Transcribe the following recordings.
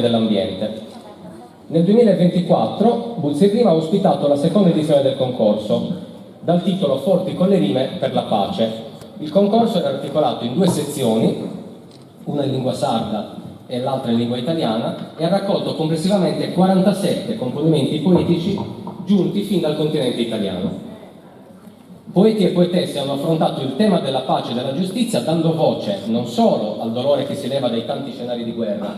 dell'Ambiente. Nel 2024 Bultzi in Rima ha ospitato la seconda edizione del concorso, dal titolo Forti con le rime per la pace. Il concorso era articolato in due sezioni, una in lingua sarda e l'altra in lingua italiana, e ha raccolto complessivamente 47 componimenti poetici giunti fin dal continente italiano. Poeti e poetesse hanno affrontato il tema della pace e della giustizia dando voce non solo al dolore che si leva dai tanti scenari di guerra,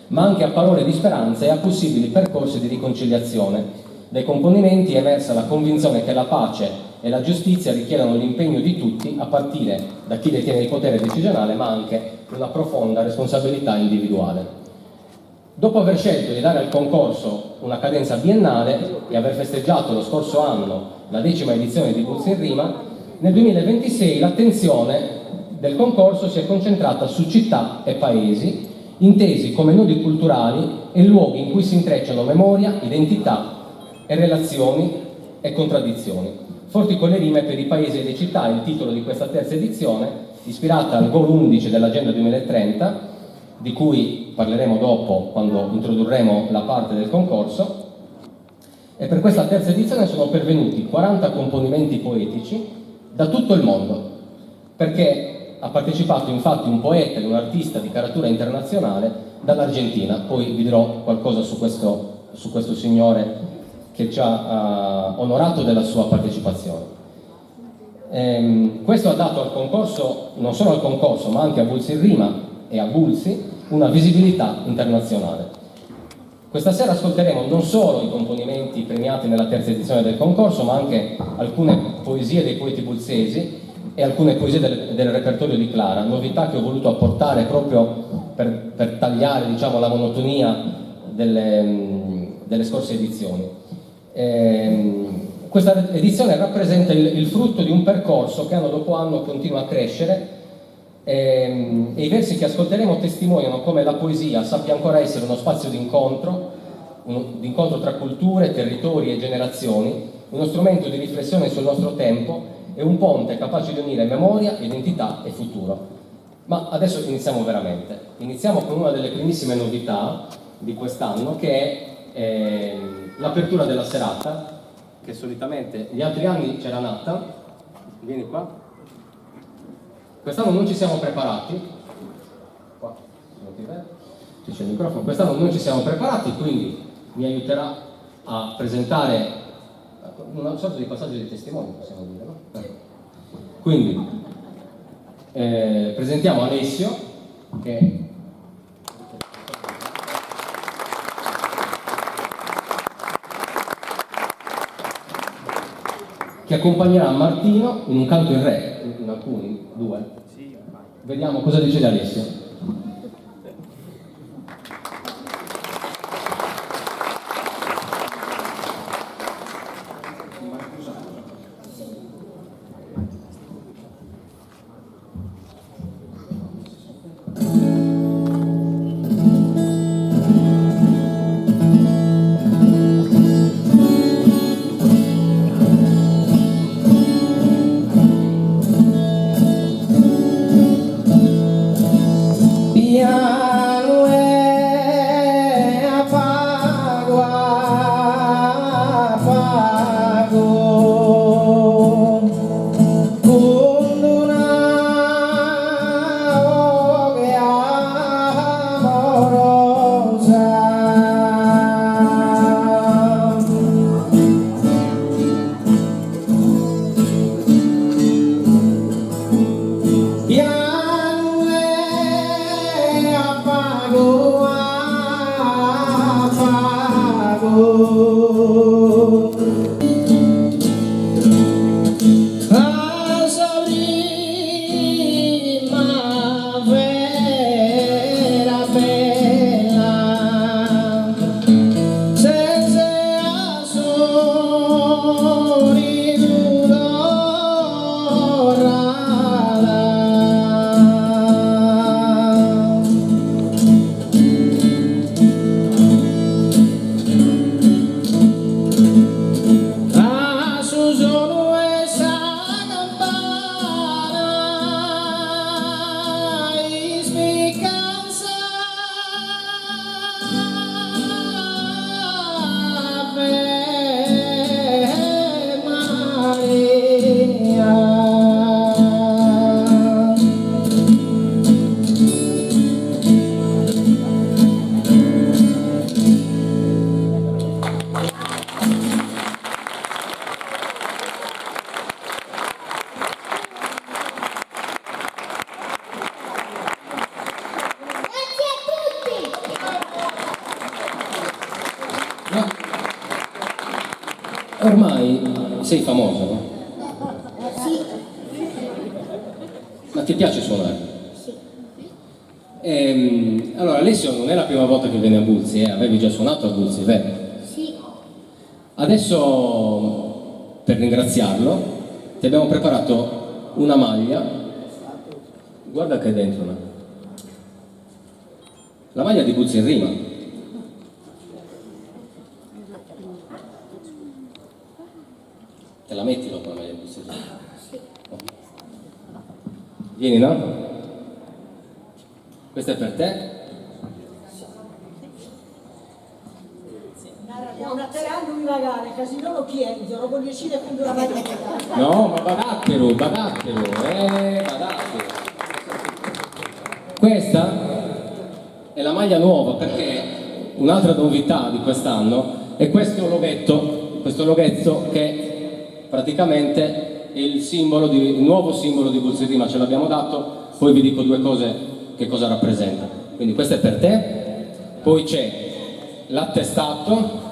ma anche a parole di speranza e a possibili percorsi di riconciliazione. Dai componimenti è emersa la convinzione che la pace e la giustizia richiedano l'impegno di tutti, a partire da chi detiene il potere decisionale, ma anche una profonda responsabilità individuale. Dopo aver scelto di dare al concorso una cadenza biennale e aver festeggiato lo scorso anno la decima edizione di Bultzi in Rima, nel 2026 l'attenzione del concorso si è concentrata su città e paesi, intesi come nodi culturali e luoghi in cui si intrecciano memoria, identità e relazioni e contraddizioni. Forti con le rime per i paesi e le città è il titolo di questa terza edizione, ispirata al Goal 11 dell'Agenda 2030, di cui parleremo dopo quando introdurremo la parte del concorso. E per questa terza edizione sono pervenuti 40 componimenti poetici da tutto il mondo, perché ha partecipato infatti un poeta e un artista di caratura internazionale dall'Argentina. Poi vi dirò qualcosa su questo, su questo signore che ci ha uh, onorato della sua partecipazione. Ehm, questo ha dato al concorso, non solo al concorso, ma anche a Bultzi in Rima e a Bultzi, una visibilità internazionale. Questa sera ascolteremo non solo i componimenti premiati nella terza edizione del concorso, ma anche alcune poesie dei poeti bulzesi e alcune poesie del, del repertorio di Clara, novità che ho voluto apportare proprio per, per tagliare diciamo, la monotonia delle, delle scorse edizioni. Ehm, questa edizione rappresenta il, il frutto di un percorso che anno dopo anno continua a crescere ehm, e i versi che ascolteremo testimoniano come la poesia sappia ancora essere uno spazio di incontro, un, di incontro tra culture, territori e generazioni, uno strumento di riflessione sul nostro tempo e un ponte capace di unire memoria, identità e futuro. Ma adesso iniziamo veramente. Iniziamo con una delle primissime novità di quest'anno che è eh, l'apertura della serata, che solitamente gli altri anni c'era nata. Vieni qua. Quest'anno non ci siamo preparati. Qua, non ti vedo. C'è il microfono. Quest'anno non ci siamo preparati, quindi mi aiuterà a presentare una sorta di passaggio di testimone, possiamo dire, no? Quindi eh, presentiamo Alessio, che che accompagnerà Martino in un canto in re, in alcuni, due. Vediamo cosa dice di Alessio. Pianu e a pagu a pagu cun d'una 'oghe amorosa. Pianu e a pagu a pagu. A sa primavera bella senza a solidu torrada. Ormai sei famoso, no? Sì. Ma ti piace suonare? Sì. Ehm, allora Alessio non è la prima volta che viene a Bulzi, eh? Avevi già suonato a Bulzi, vero? Sì. Adesso, per ringraziarlo, ti abbiamo preparato una maglia. Guarda che è dentro, no? La maglia di Bulzi in rima. Te la metti dopo la maglia di Bulzi in rima? Sì. Vieni, no? Questa è per te. No, ma b'at àteru, b'at àteru, eh, b'at àteru. Questa è la maglia nuova perché un'altra novità di quest'anno è questo loghetto, questo loghetto che praticamente è il simbolo di, il nuovo simbolo di Bulzi in Rima, ce l'abbiamo dato, poi vi dico due cose che cosa rappresenta. Quindi questo è per te, poi c'è l'attestato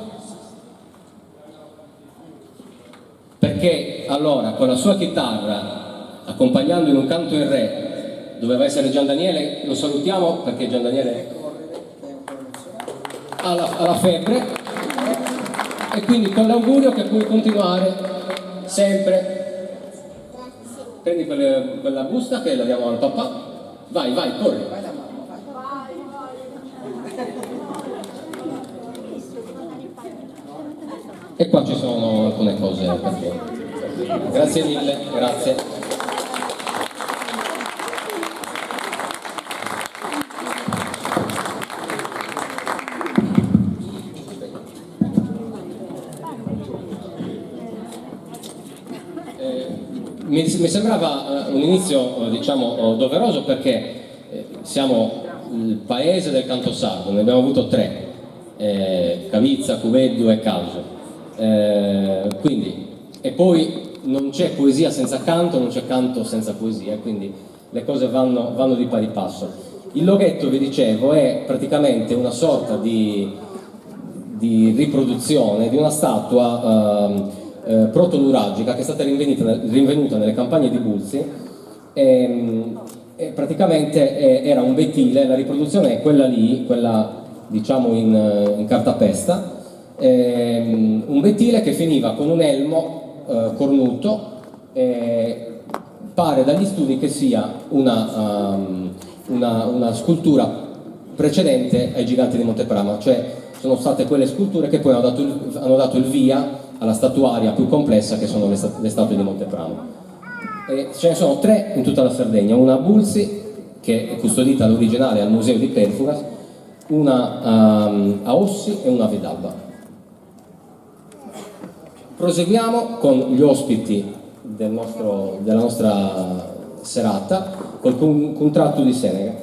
perché allora con la sua chitarra, accompagnando in un canto in re, doveva essere Gian Daniele, lo salutiamo perché Gian Daniele ha la, ha la febbre e quindi con l'augurio che puoi continuare sempre. Prendi quelle, quella busta che la diamo al papà. Vai, vai, corri. E qua ci sono alcune cose per voi. Grazie mille, grazie. Eh, mi, mi sembrava eh, un inizio, eh, diciamo, doveroso perché siamo il paese del canto sardo, ne abbiamo avuto tre, eh, Cavizza, Cubeddu e Casu. Eh, quindi, e poi non c'è poesia senza canto, non c'è canto senza poesia, quindi le cose vanno, vanno di pari passo. Il loghetto, vi dicevo, è praticamente una sorta di, di riproduzione di una statua eh, eh, protonuragica che è stata rinvenuta, rinvenuta nelle campagne di Bulzi e, e praticamente eh, era un betile, la riproduzione è quella lì, quella diciamo in, in cartapesta, ehm, un betile che finiva con un elmo eh, cornuto, eh, pare dagli studi che sia una, um, una, una scultura precedente ai giganti di Mont'e Prama, cioè sono state quelle sculture che poi hanno dato il, hanno dato il via alla statuaria più complessa che sono le, le statue di Mont'e Prama. E ce ne sono tre in tutta la Sardegna, una a Bulzi, che è custodita all'originale al museo di Perfugas, una um, a Ossi e una a Vidalba. Proseguiamo con gli ospiti del nostro, della nostra serata, col contratto di Seneghe.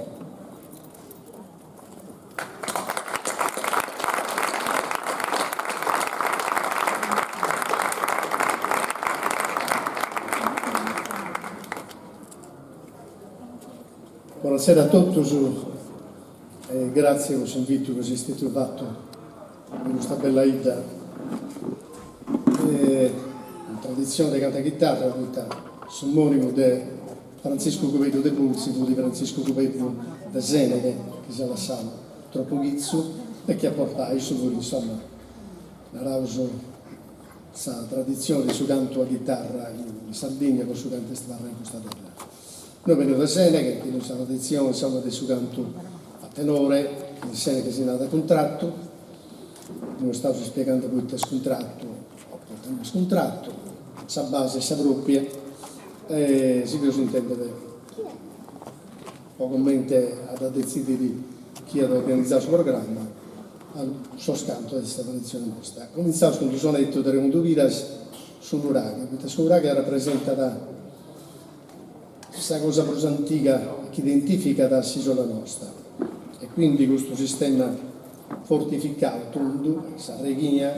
Buonasera a totus e gratzias po s'invitu chi est stetiu fatu in custa bella 'idda. In traditzione de cantu a chitarra, poita s'omonimu de Frantziscu Cubeddu de Bulzi fut Frantziscu Cubeddu de Seneghe, chi s'at lassau tropu chitzu e chi at portau, issu fut insoma, naraus, sa traditzione de su cantu a chitarra in Sardigna po su cantu est abarrau in custa terra. Nois benius de Seneghe, teneus sa traditzione insoma de su cantu a tenore, chi in Seneghe si narat cuntratu, imoi staus spiegando poita est cuntratu o poita no est cuntratu, sa base est sa propria e si bieus intendit po comente at a detzidiri chi at organizau su programma sos cantos de sa traditzione nosta. Comintzaus cun unu sonettu de Remundu Piras, Su nuraghe, poita su nuraghe rapresentat sa cosa prus antiga chi identificat s'isola nosta e quindi custu sistema fortificau tundu, sa raighina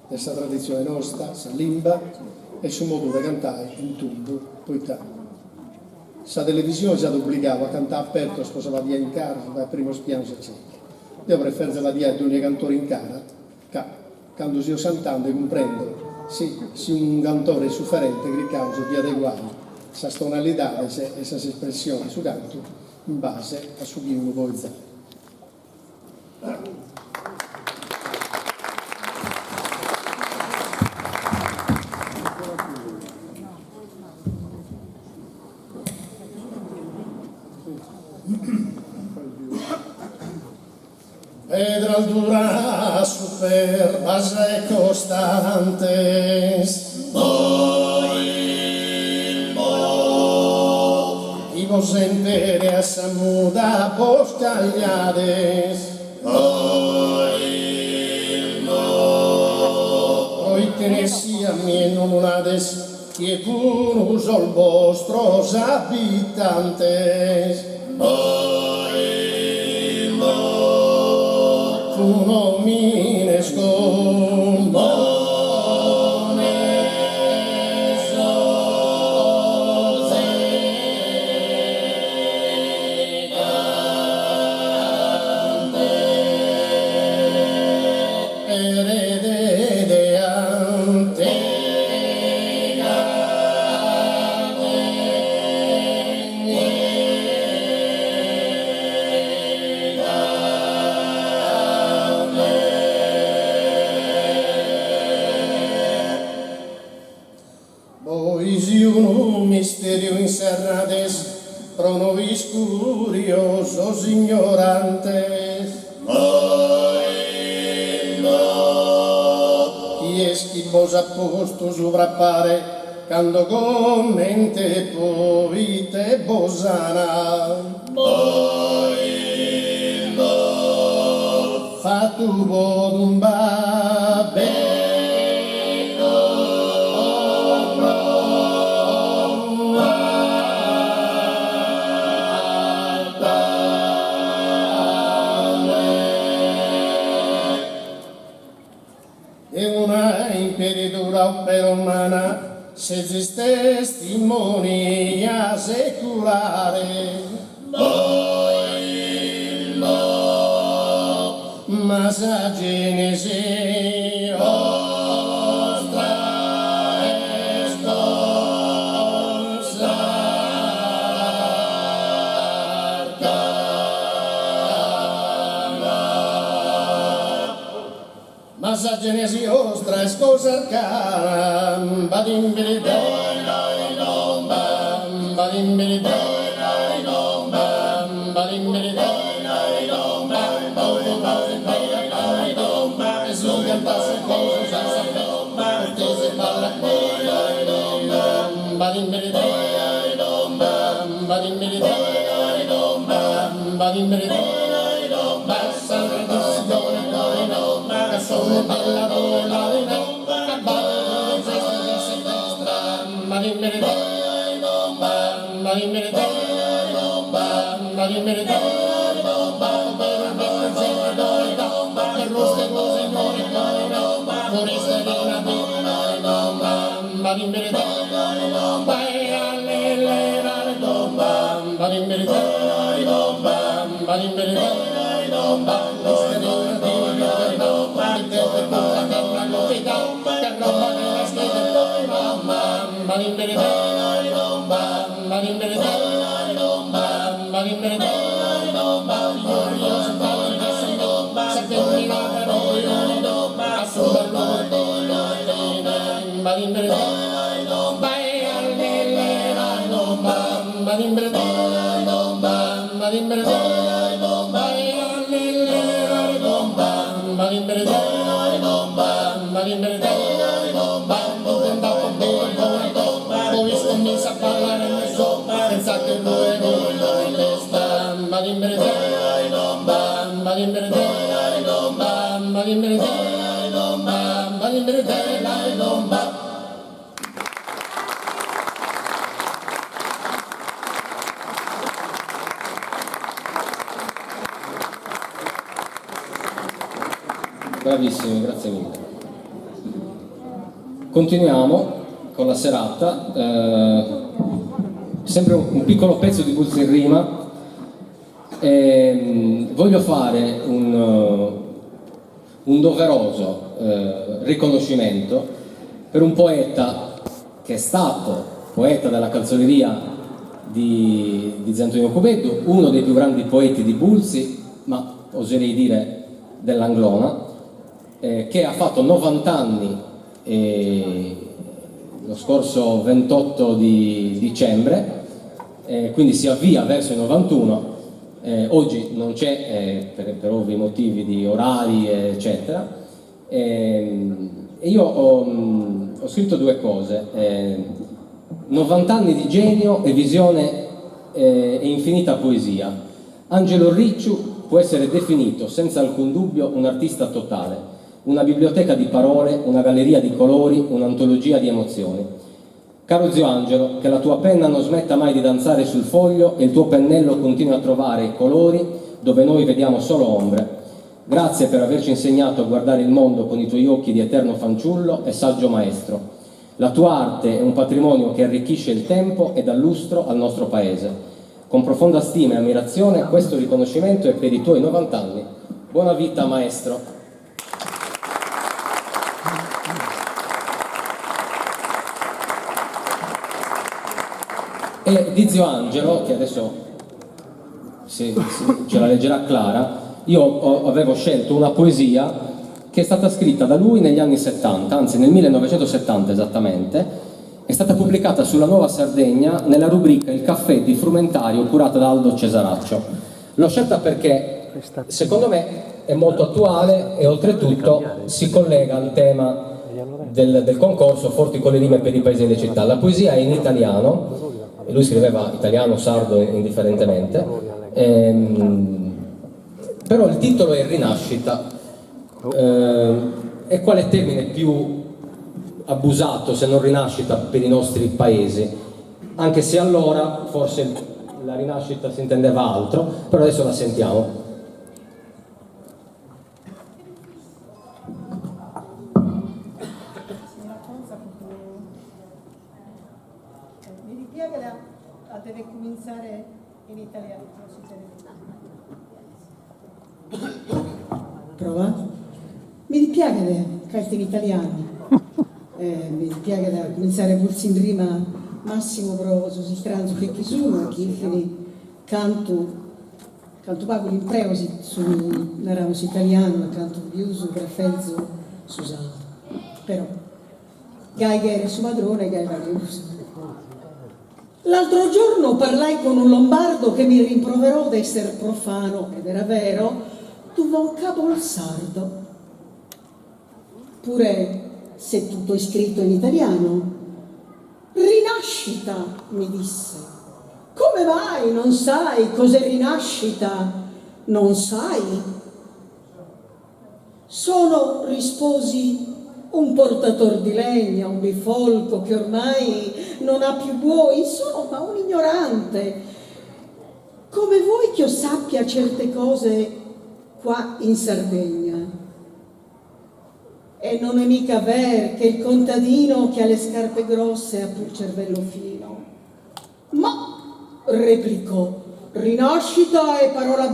de sa traditzione nosta, sa limba e su modu de cantai in tundu, poita sa televisione s'at obligau a cantai apertos po sa fadiai in cara, si fai a primos pianos eccetera. Deo preferzo fadiai dogna cantori in cara ca candu seu cantande cumprendo. Si si unu cantore est suferente chircaus de adeguai sas tonalidades e sas espressiones de su cantu in base a su chi unu podit zai. Pedras duras superbas e costantes. Chi po sempere a sa muda bos cagliades. Proite nessi a mie non lu nades chie fun sos bostros abitantes. Fun omines comunes o zigantes. Erede de antiga Bois unu misteriu inserrades pro nois curiosos ignorantes. Chi est chi bos at postu subra pare Cando comente poite bos ana fatu po tumba bellu De una imperidura opera umana sezis testimonia seculare. Ma sa genesi 'ostra est cosa arcana. Ma sa genesi 'ostra est cosa arcana, Bravissimi, grazie mille. Continuiamo con la serata, eh, sempre un piccolo pezzo di Bulzi in rima. E, voglio fare un, un doveroso eh, riconoscimento. Per un poeta che è stato poeta della calzoneria di di Zio Antonino Cubeddu, uno dei più grandi poeti di Bultzi, ma oserei dire dell'Anglona, che ha fatto novant'anni lo scorso ventotto di dicembre, quindi si avvia verso i novantuno, oggi non c'è per per ovvi motivi di orari eccetera, e io ho ho scritto due cose, novant'anni di genio e visione e infinita poesia. Angelo Ricciu può essere definito senza alcun dubbio un artista totale, una biblioteca di parole, una galleria di colori, un'antologia di emozioni. Caro zio Angelo, che la tua penna non smetta mai di danzare sul foglio e il tuo pennello continui a trovare i colori dove noi vediamo solo ombre. Grazie per averci insegnato a guardare il mondo con i tuoi occhi di eterno fanciullo e saggio maestro. La tua arte è un patrimonio che arricchisce il tempo e dà lustro al nostro paese. Con profonda stima e ammirazione questo riconoscimento è per i tuoi 90 anni. Buona vita maestro. E di zio Angelo, che adesso se, se ce la leggerà Clara, io ho, avevo scelto una poesia che è stata scritta da lui negli anni 70, anzi nel 1970 esattamente, è stata pubblicata sulla Nuova Sardegna nella rubrica Il caffè di Frumentario curata da Aldo Cesaraccio. L'ho scelta perché secondo me è molto attuale e oltretutto si collega al tema del, del concorso Forti con le rime per i paesi e le città. La poesia è in italiano, e lui scriveva italiano, sardo indifferentemente, ehm, però il titolo è Rinascita. Eh, e quale termine più abusato se non rinascita per i nostri paesi? Anche se allora forse la rinascita si intendeva altro, però adesso la sentiamo. Mi dispiace a deve comintzare in italiano, Prova. Mi dispiaghet ca est in italianu, mi dispiaghet a cumintzare Bultzi in rima massimu pro sos istranzos chi chi sun e chi ischin cantu cantu pagu l'impreo su naramus s'italianu e cantu pius preferzo su sardu. Però gai cheret su padrone gai faghemus. L'altro giorno parlai con un lombardo che mi rimproverò d'esser profano, ed era vero, du vocabol sardo. Pure se tutto è scritto in italiano. Rinascita, mi disse. Come mai non sai cos'è rinascita? Non sai? Sono, risposi, un portator di legna, un bifolco che ormai non ha più buoi, insomma, un ignorante. Come vuoi ch'io sappia certe cose qua in Sardegna? E non è mica ver che il contadino che ha le scarpe grosse ha più il cervello fino. Ma, replicò, rinascita è parola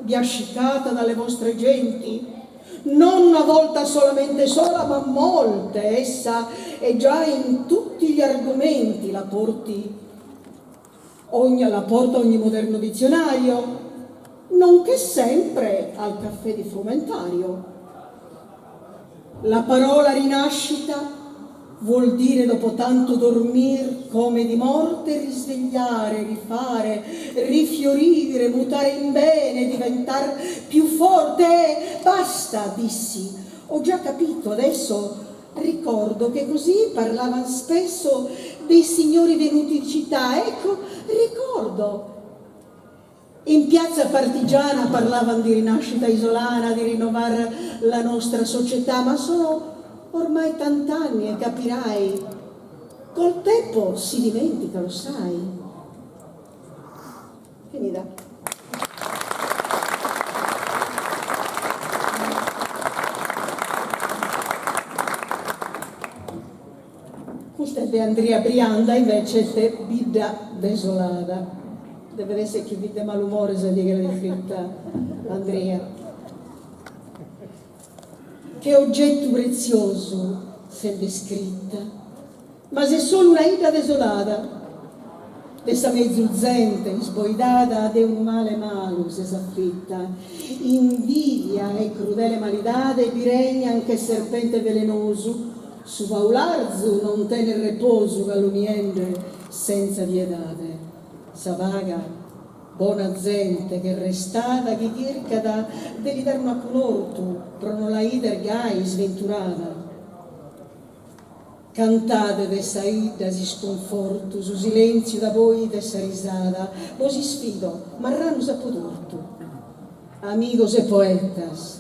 biascicata dalle vostre genti, non una volta solamente sola, ma molte, essa è già in tutti gli argomenti, la porti ogni, la porta ogni moderno dizionario, nonché sempre al caffè di frumentario. La parola rinascita vuol dire dopo tanto dormir come di morte risvegliare, rifare, rifiorire, mutare in bene, diventar più forte. E basta, dissi, ho già capito, adesso ricordo che così parlavan spesso dei signori venuti in città. Ecco, ricordo. In piazza Partigiana parlavan di rinascita isolana, di rinnovar la nostra società, ma sono ormai tant'anni e capirai, col tempo si dimentica, lo sai. Finida. Custa est de Andria Brianda invece est Bidda Desolada. Devet esser chi fit de malumore sa die chi l'at iscritta Andria. Che oggettu pretziosu. sende iscritta, ma ses solu una 'idda desolada, de sa mezus zente isboidada de unu male malu ses afflitta, invidia e crudele malidade bi regnan che serpente velenosu, su faularzu non tenet reposu calunniende senza piedade, sa paga bona zente ch'est restada chi chircat de li dare un'accunortu pro non la 'ider gai isventurada. Cantade de sa 'idda s'iscunfortu, su silentziu da poi de sa risada, bos isfido, marranu s'apo tortu. Amigos e poetas,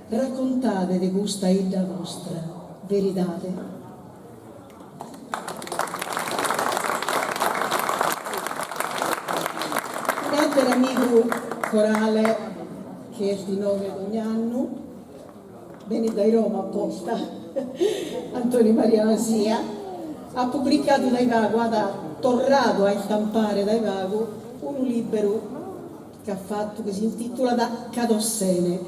raccontade de custa 'idda vostra veridade. Un'àteru amigu corale chi est inoghe dogn'annu, benit dae Roma aposta, Antoni Maria Masia, at publicadu dae pagu, at torradu a istampare dae pagu unu lìberu chi at fatu chi s'intìtulat Cadossene.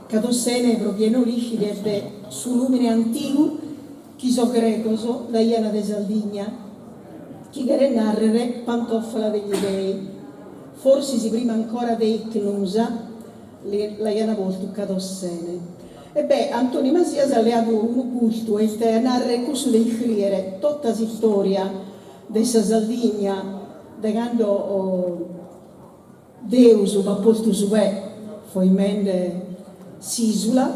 Cadossene, pro chie no l'ischit, est su lùmene antigu chi sos grecos daiant de Saldigna, chi cheret nàrrere pantoffola degli dei. Forsis prima ancora de Ichnusa l'aiant postu Cadossene. E beh, Antoni Masia s'at leadu unu gustu, est a nàrrere cussu de iscrìere tota s'istòria de sa Saldigna de cando Deus b'at postu su pè foimende s'isula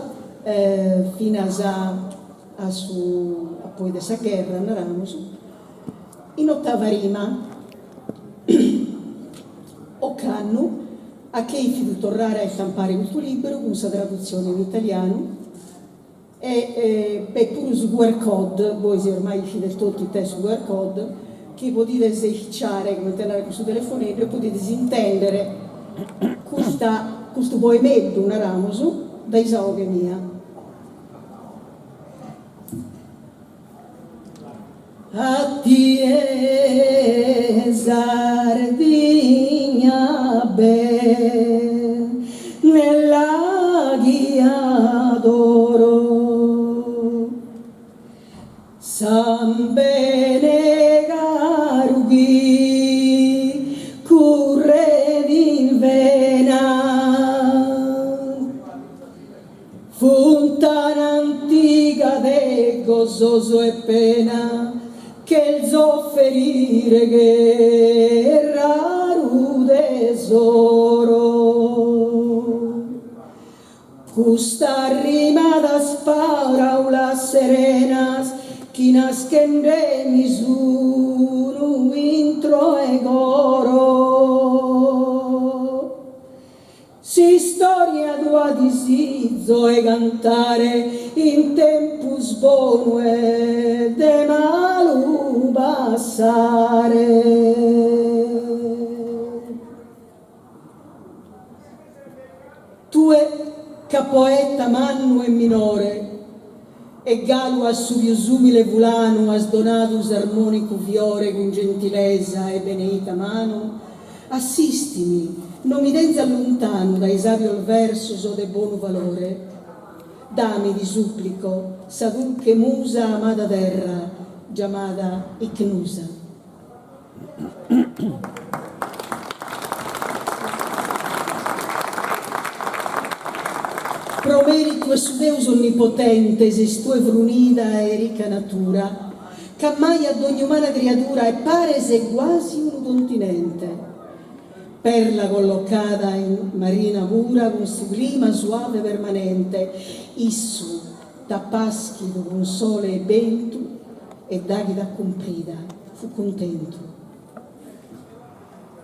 finas a su a poi de sa gherra, naramus, in otava rima. Ocannu at chèfidu torrare a istampare custu lìberu cun sa tradutzione in italianu e b'est puru su QR code, bois ormai iscides totu ite est su QR code, chi podides isciare, comente narant, cun su telefoneddu e podides intèndere custa custu poemeddu, naramus, dae sa 'oghe mia. A tie Sardigna bella chi adoro Sambene caru chi curret in vena Funtana antiga de gosos e pena Chelzo offerire che raru tesoro Custas rimadas paraulas serenas chi naschende mi sunu intro 'e coro. S'istoria tua disizo 'e cantare in tempus bonu e de malu passare. Tue ca poeta mannu e minore e galu a su pius umile fulanu as donadu s'armonicu fiore cun gentilesa e beneita manu, assistimi, non mi tenzas luntanu dae sabios versos de bonu valore. Dami, ti supplico, sa dulche musa amada terra, giamada Ichnusa. Pro meritu 'e su Deus onnipotente ses tue frunida 'e ricca natura, ch'ammajat dogni umana criadura e pares guasi unu continente. Perla collocada in marina pura cun su clima suave permanente, issu t'at paschidu cun sole e bentu e daghi t'at cumprida fut cuntentu.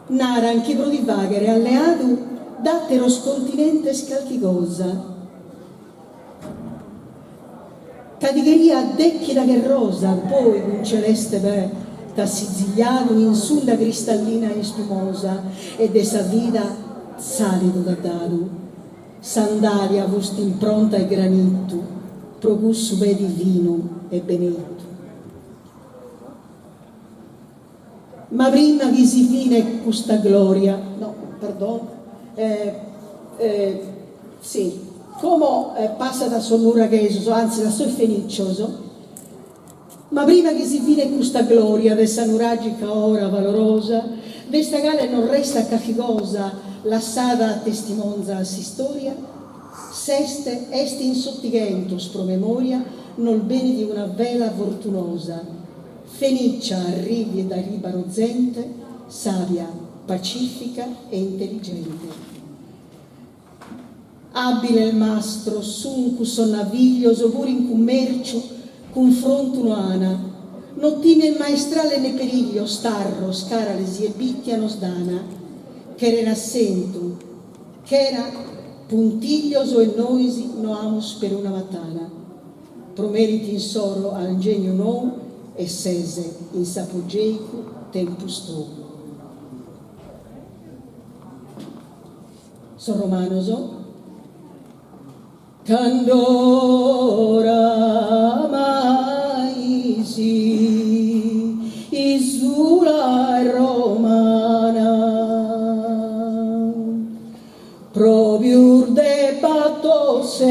Naran chi pro ti faghere alleadu d'atteros continentes calchi cosa. Ca ti cheriat dechida che rosa, poi cun celeste pè t'at sizigliadu in s'unda cristallina e ispumosa e de sa vida s'alidu t'at dadu. Sandalia fusti impronta 'e granittu pro cussu pè divinu e beneittu. Ma prima chi si finet custa gloria, no, pardon, si, como passat a sos nuraghesos, antzis a sos fenicios. Ma prima chi si finet custa gloria de sa nuragica ora valorosa, de sa cale non restat calchi cosa lassada a testimonza a s'istoria, s'est est in s'Otighentos pro memoria nos benit una vela fortunosa, Fenicia arrivit dae Libano zente, sabia, pacifica e intelligente. Abiles mastros sun cussos naviglios puru in cummerciu cunfrontu no ana, no timen maestrale ne periglios Tharros, Carales e Bittia nos dana, cheren assentu, chena puntiglios e nois no amus peruna matana. Pro meritu insoro an geniu nou e ses in s'apogeicu tempus tou. Sos romanos. Cando oramai s'isula est romana pro pius de bator seculos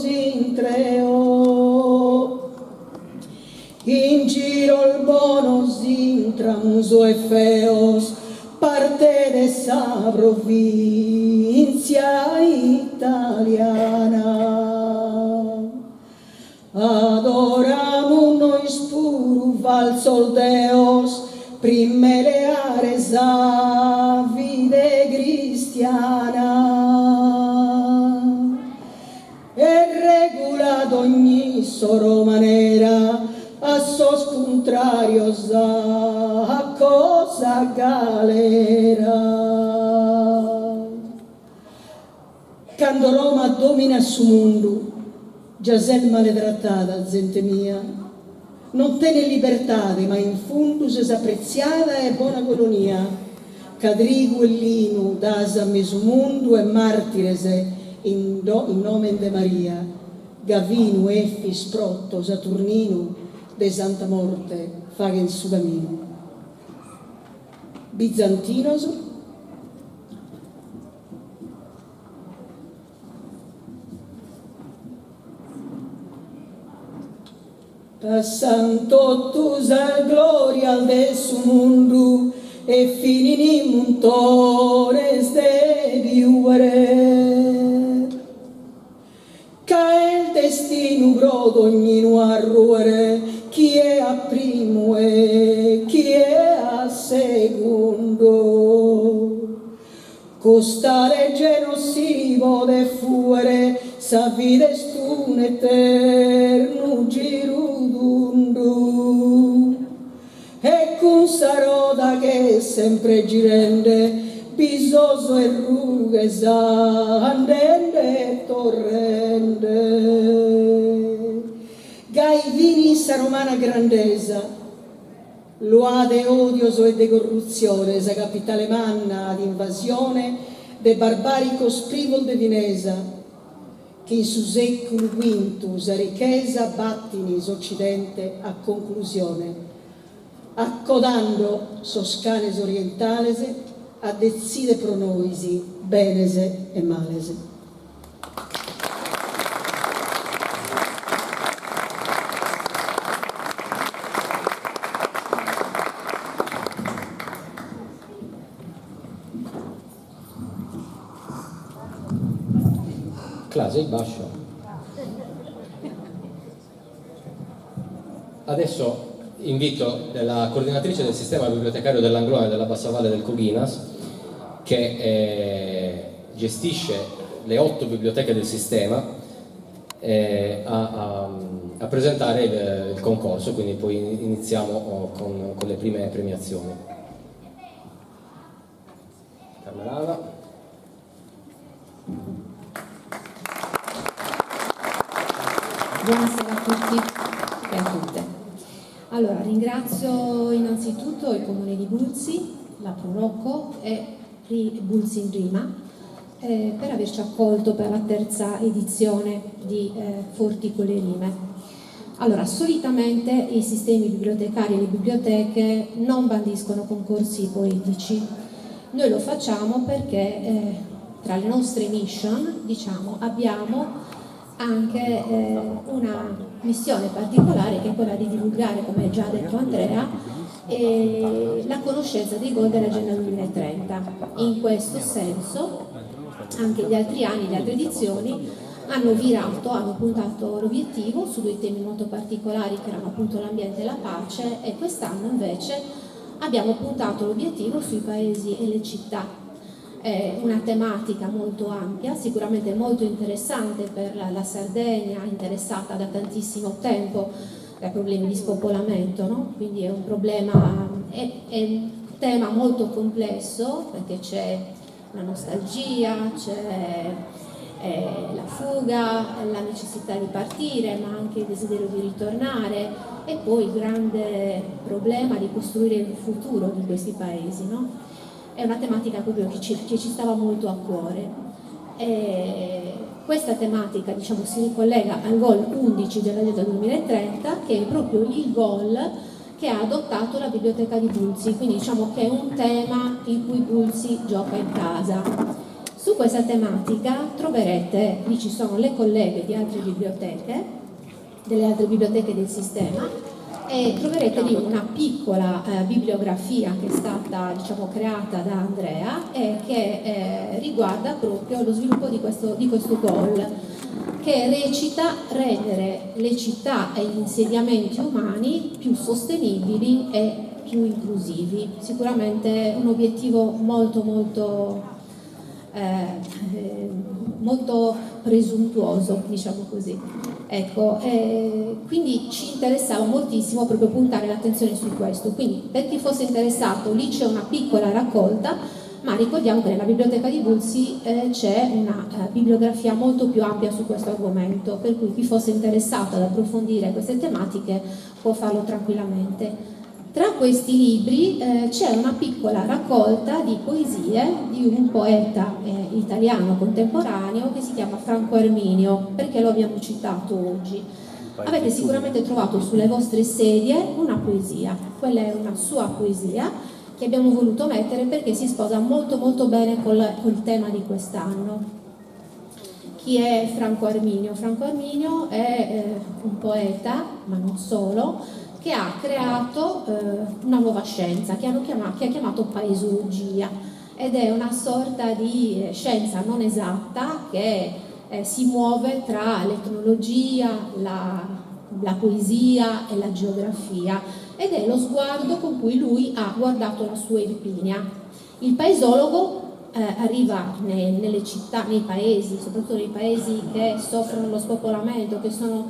intreos. In giros bonos intramus e feos, parte de sa provintzia italiana. Adoramus nois puru faltzos deos, prima 'e leare sa fide cristiana. E regula dogn'issoro manera a sos cuntrarios acò sa galera. Cando Roma dominat su mundu già ses male tratada zente mia, non tenes libertade ma in fundu ses apretziada e bona colonia, ca trigu e linu das a mesu mundu e martires in nomen de Maria, Gavinu, Efis, Proto, Saturninu de santa morte faghen su caminu. Bizantinos. Passan totu sas glorias de su mundu e finin in muntones de piuere. Ca est destinu pro dognunu a ruere, chie a primu e chie a segundu. Custa legge non si podet fuere, sa vida est un'eternu giru tundu. E cun sa roda ch'est sempre girende, bisos e rughes andende e torrende. Gai finit sa romana grandesa. Luada 'e odios e de corrutzione sa capitale manna at invasione de barbaricos privos de finesa chi in su seculu quintu sa richesa battini s'Occidente a conclusione Accò tando sos canes orientales a detzider pro nois benes e males. Cla, sei bascio. Adesso invito la coordinatrice del sistema bibliotecario dell'Anglona e della Bassa Valle del Coghinas, che eh, gestisce le otto biblioteche del sistema, eh, a, a, a presentare il, il concorso, quindi poi iniziamo oh, con, con le prime premiazioni. Carmelana. Buonasera a tutti e a tutte. Allora, ringrazio innanzitutto il Comune di Bulzi, la Proloco e Bulzi in Rima eh, per averci accolto per la terza edizione di eh, Forti con le Rime. Allora, solitamente i sistemi bibliotecari e le biblioteche non bandiscono concorsi poetici. Noi lo facciamo perché eh, tra le nostre mission, diciamo, abbiamo anche una missione particolare che è quella di divulgare, come già ha detto Andrea, la conoscenza dei goal dell'Agenda 2030. In questo senso anche gli altri anni, le altre edizioni hanno virato, hanno puntato l'obiettivo su due temi molto particolari che erano appunto l'ambiente e la pace e quest'anno invece abbiamo puntato l'obiettivo sui paesi e le città. È una tematica molto ampia, sicuramente molto interessante per la Sardegna, interessata da tantissimo tempo dai problemi di spopolamento, no? Quindi è un problema, è, è un tema molto complesso perché c'è la nostalgia, c'è eh, la fuga, la necessità di partire, ma anche il desiderio di ritornare e poi il grande problema di costruire il futuro di questi paesi. No? È una tematica proprio che ci, che ci stava molto a cuore. E questa tematica diciamo, si ricollega al goal 11 dell'Agenda 2030, che è proprio il goal che ha adottato la biblioteca di Bulzi, quindi diciamo che è un tema in cui Bulzi gioca in casa. Su questa tematica troverete, lì ci sono le colleghe di altre biblioteche, delle altre biblioteche del sistema, e troverete lì una piccola eh, bibliografia che è stata diciamo, creata da Andrea e che eh, riguarda proprio lo sviluppo di questo, di questo goal che recita rendere le città e gli insediamenti umani più sostenibili e più inclusivi. Sicuramente un obiettivo molto molto, eh, molto presuntuoso, diciamo così. Ecco, eh, quindi ci interessava moltissimo proprio puntare l'attenzione su questo. Quindi per chi fosse interessato, lì c'è una piccola raccolta ma ricordiamo che nella biblioteca di Bulsi eh, c'è una eh, bibliografia molto più ampia su questo argomento, per cui chi fosse interessato ad approfondire queste tematiche può farlo tranquillamente. Tra questi libri eh, c'è una piccola raccolta di poesie di un poeta eh, italiano contemporaneo che si chiama Franco Arminio, perché lo abbiamo citato oggi. Avete sicuramente trovato sulle vostre sedie una poesia, quella è una sua poesia che abbiamo voluto mettere perché si sposa molto molto bene col, col tema di quest'anno. Chi è Franco Arminio? Franco Arminio è eh, un poeta, ma non solo, che ha creato eh, una nuova scienza che, chiamato, che ha chiamato paesologia ed è una sorta di eh, scienza non esatta che eh, si muove tra l'etnologia, la, la poesia e la geografia ed è lo sguardo con cui lui ha guardato la sua Irpinia. Il paesologo eh, arriva ne, nelle città, nei paesi, soprattutto nei paesi che soffrono lo spopolamento, che sono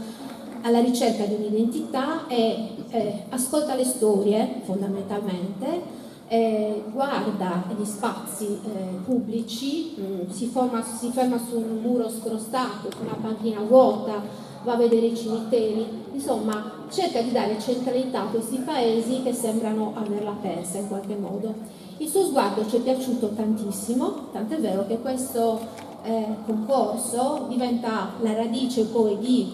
alla ricerca di un'identità e eh, ascolta le storie fondamentalmente, eh, guarda gli spazi eh, pubblici, mh, mm, si, forma, si ferma su un muro scrostato, su una panchina vuota, va a vedere i cimiteri, insomma cerca di dare centralità a questi paesi che sembrano averla persa in qualche modo. Il suo sguardo ci è piaciuto tantissimo, tant'è vero che questo eh, concorso diventa la radice poi di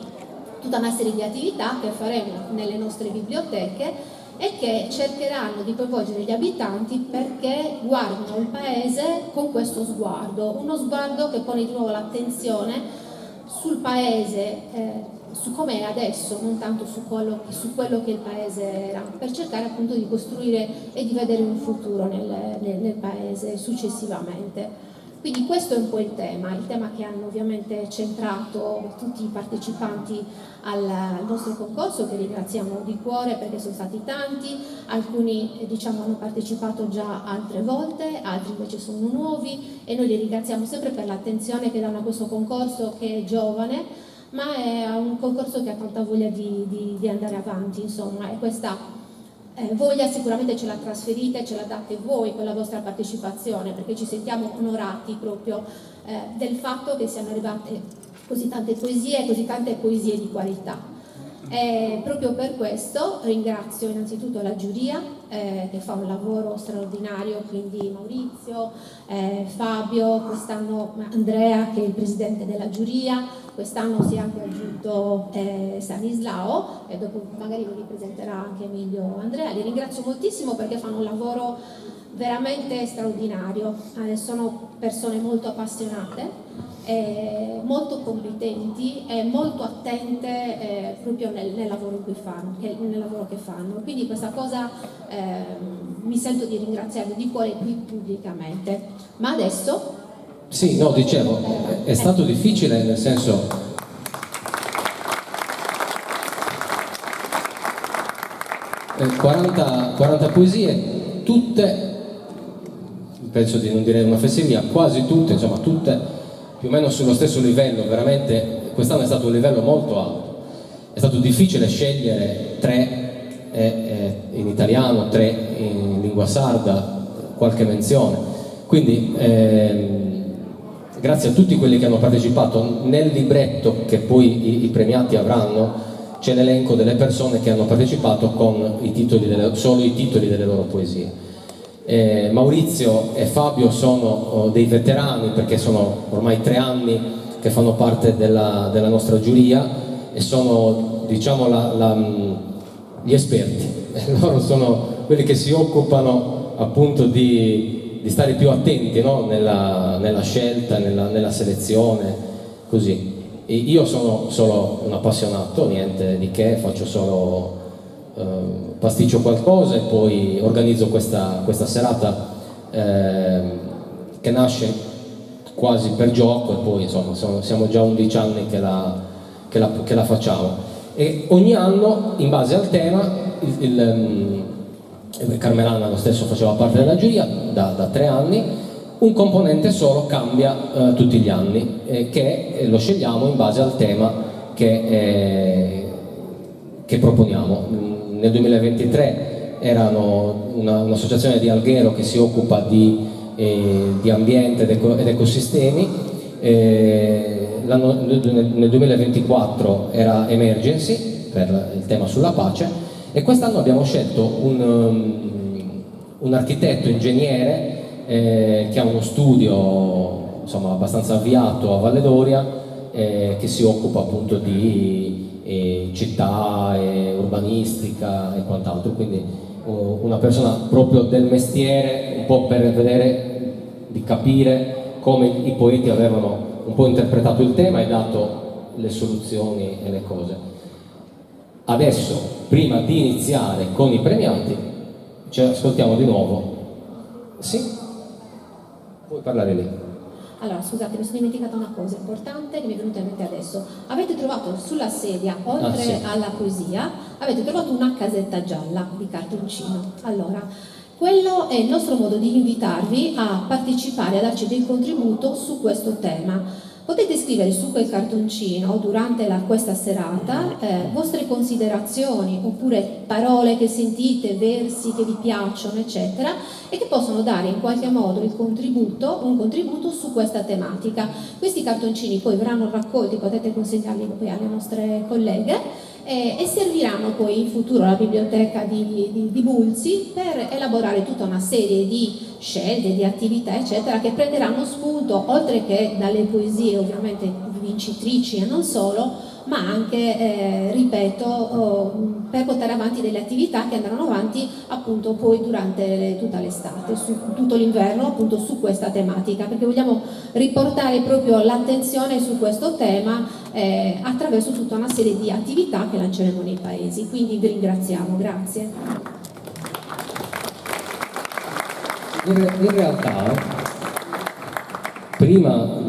tutta una serie di attività che faremo nelle nostre biblioteche e che cercheranno di coinvolgere gli abitanti perché guardino il paese con questo sguardo, uno sguardo che pone di nuovo l'attenzione sul paese, eh, su come è adesso, non tanto su quello, su quello, che il paese era, per cercare appunto di costruire e di vedere un futuro nel, nel, nel paese successivamente. Quindi questo è un po' il tema, il tema che hanno ovviamente centrato tutti i partecipanti al, al nostro concorso, che ringraziamo di cuore perché sono stati tanti, alcuni eh, diciamo, hanno partecipato già altre volte, altri invece sono nuovi e noi li ringraziamo sempre per l'attenzione che danno a questo concorso che è giovane, ma è un concorso che ha tanta voglia di, di, di andare avanti, insomma, e questa eh, voglia sicuramente ce la trasferite, ce la date voi con la vostra partecipazione, perché ci sentiamo onorati proprio eh, del fatto che siano arrivate così tante poesie e così tante poesie di qualità. E proprio per questo ringrazio innanzitutto la giuria eh, che fa un lavoro straordinario, quindi Maurizio, eh, Fabio, quest'anno Andrea che è il presidente della giuria, quest'anno si è anche aggiunto eh, Stanislao e dopo magari lo ripresenterà anche meglio Andrea. Li ringrazio moltissimo perché fanno un lavoro veramente straordinario, eh, sono persone molto appassionate. eh, molto competenti e molto attente eh, proprio nel, nel, lavoro che fanno, che, nel lavoro che fanno. Quindi questa cosa eh, mi sento di ringraziarvi di cuore qui pubblicamente. Ma adesso... Sì, no, dicevo, è stato difficile nel senso... 40, 40 poesie, tutte, penso di non dire una fesseria, quasi tutte, insomma tutte più o meno sullo stesso livello, veramente quest'anno è stato un livello molto alto. È stato difficile scegliere tre eh, eh, in italiano, tre in lingua sarda, qualche menzione. Quindi ehm, grazie a tutti quelli che hanno partecipato nel libretto che poi i, i premiati avranno c'è l'elenco delle persone che hanno partecipato con i titoli delle, solo i titoli delle loro poesie. Eh, Maurizio e Fabio sono oh, dei veterani perché sono ormai tre anni che fanno parte della, della nostra giuria e sono diciamo la, la, mm, gli esperti. Loro sono quelli che si occupano appunto di, di stare più attenti no? nella, nella, scelta, nella, nella selezione, così. E io sono solo un appassionato, niente di che, faccio solo eh, pasticcio qualcosa e poi organizzo questa, questa serata eh, che nasce quasi per gioco e poi insomma sono, siamo già 11 anni che la, che la, che la facciamo. E ogni anno, in base al tema, il, il, mm, Carmelana lo stesso faceva parte della giuria da, da tre anni, un componente solo cambia eh, tutti gli anni, eh, che lo scegliamo in base al tema che, eh, che proponiamo. Nel 2023 erano una, un'associazione di Alghero che si occupa di, eh, di ambiente ed, eco, ed ecosistemi, eh, nel 2024 era Emergency per il tema sulla pace e quest'anno abbiamo scelto un, um, un architetto ingegnere eh, che ha uno studio insomma, abbastanza avviato a Valledoria eh, che si occupa appunto di eh, città, e urbanistica e quant'altro, quindi una persona proprio del mestiere, un po' per vedere, di capire come i poeti avevano un po' interpretato il tema e dato le soluzioni e le cose. Adesso, prima di iniziare con i premiati, ci ascoltiamo di nuovo. Sì? Puoi parlare lì. Allora, scusate, mi sono dimenticata una cosa importante che mi è venuta in mente adesso. Avete trovato sulla sedia, oltre ah, sì. alla poesia, avete trovato una casetta gialla di cartoncino. Allora, quello è il nostro modo di invitarvi a partecipare, a darci del contributo su questo tema. Potete scrivere su quel cartoncino durante la, questa serata eh, vostre considerazioni oppure parole che sentite, versi che vi piacciono, eccetera, e che possono dare in qualche modo il contributo, un contributo su questa tematica. Questi cartoncini poi verranno raccolti, potete consegnarli poi alle nostre colleghe eh, e serviranno poi in futuro alla biblioteca di, di, di Bulzi per elaborare tutta una serie di scelte, di attività, eccetera, che prenderanno spunto, oltre che dalle poesie ovviamente vincitrici e non solo, ma anche, eh, ripeto, oh, per portare avanti delle attività che andranno avanti appunto poi durante le, tutta l'estate, su, tutto l'inverno appunto su questa tematica, perché vogliamo riportare proprio l'attenzione su questo tema eh, attraverso tutta una serie di attività che lanceremo nei paesi. Quindi vi ringraziamo, grazie. In, in realtà, prima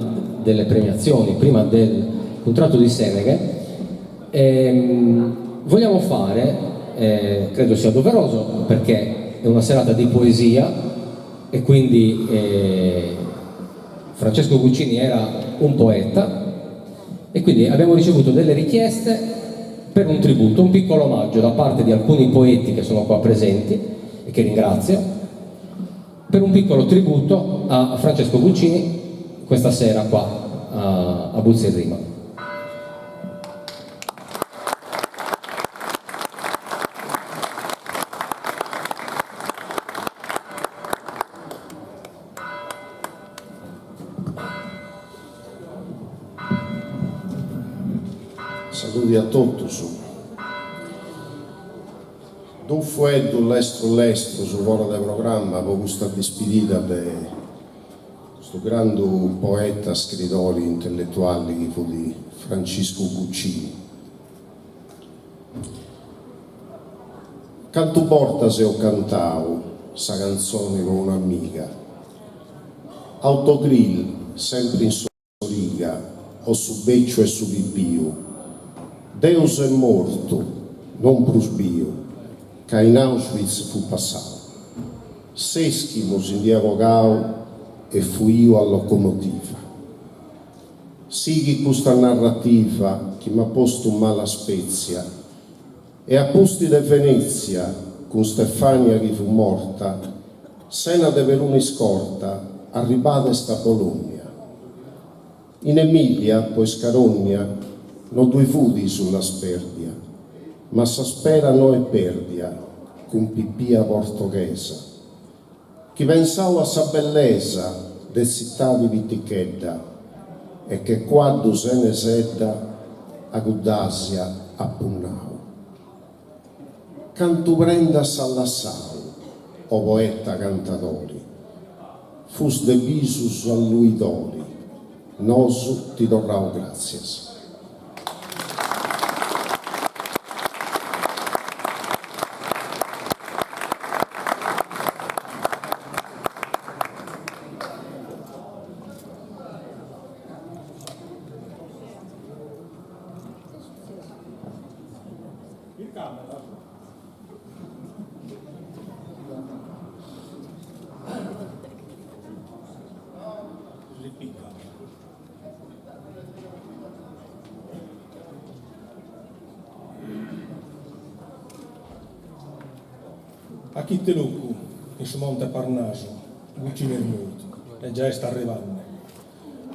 delle premiazioni, prima del contratto di Seneghe, ehm, vogliamo fare, eh, credo sia doveroso, perché è una serata di poesia e quindi eh, Francesco Guccini era un poeta e quindi abbiamo ricevuto delle richieste per un tributo, un piccolo omaggio da parte di alcuni poeti che sono qua presenti e che ringrazio, per un piccolo tributo a Francesco Guccini questa sera qua a, a Bulzi in Rima. Saludi a totus. Duus fueddus lestru lestru fora de programma po custa dispidida de. Custu grandu poeta, scridori, intelletuali chi fut Franciscu Guccini. Cantu bortas eus cantau sa cantzoni po un'amiga. Autogrill sempri in s'origa o su beciu e su pipiu. Deus est mortu, non prus biu, ca in Auschwitz fut passau. S'eschimu si nd'iat bogau e fuiu a locomotiva. Sighit custa narrativa chi m'at postu mala spètzia e a pustis de Venètzia cun Stefania chi fut morta, sena de peruna iscorta, arribada est a Bologna. In Emilia, po iscarònnia, no ddui fut isula spèrdia, ma sa spera no est pèrdia cun pipia portoghesa. Chi pensau a sa bellesa de tzitadi pitichedda e che cuaddu sene sedda a cudd'Asia at punnau. Cantu prendas as lassau, o poeta cantadori, fus de bisus alluidori, nosu ti torraus gràtzias. A chite locu, in su Monte Parnasu, Guccini est mortu e già est arrivande.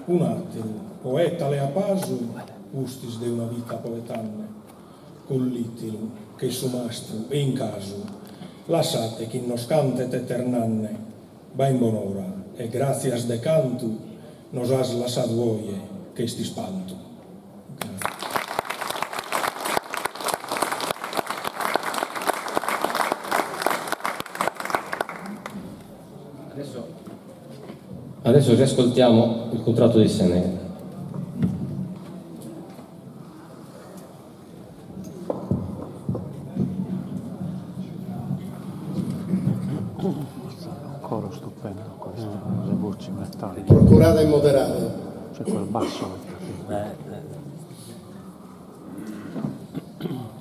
Un'àteru poeta leat pasu pustis de una vita poetande. Collitilu che su mastru e in casu, lassate chi nos cantet eternanne. Bae in bonora e gràtzias de cantu nos as lassadu oje ch'est ispantu. Adesso riascoltiamo il contratto di Seneghe. Coro stupendo questo, le voci metalliche. Procurade 'e moderare. C'è quel basso che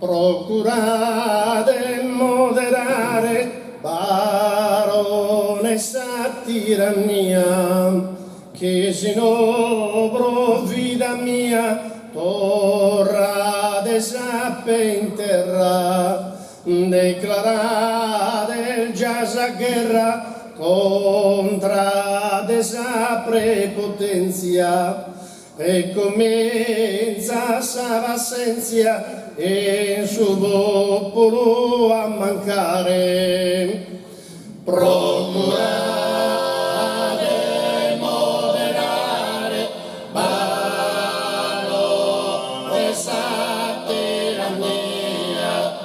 Procurade 'e moderare Barone sa tirannia Chi si no pro vida mia torrades a pe' in terra, declarades già sa gherra contra de sa prepotenzia e cominzat sa passenzia in su populu a mancare. Procurade 'e moderare Barone sa tirannia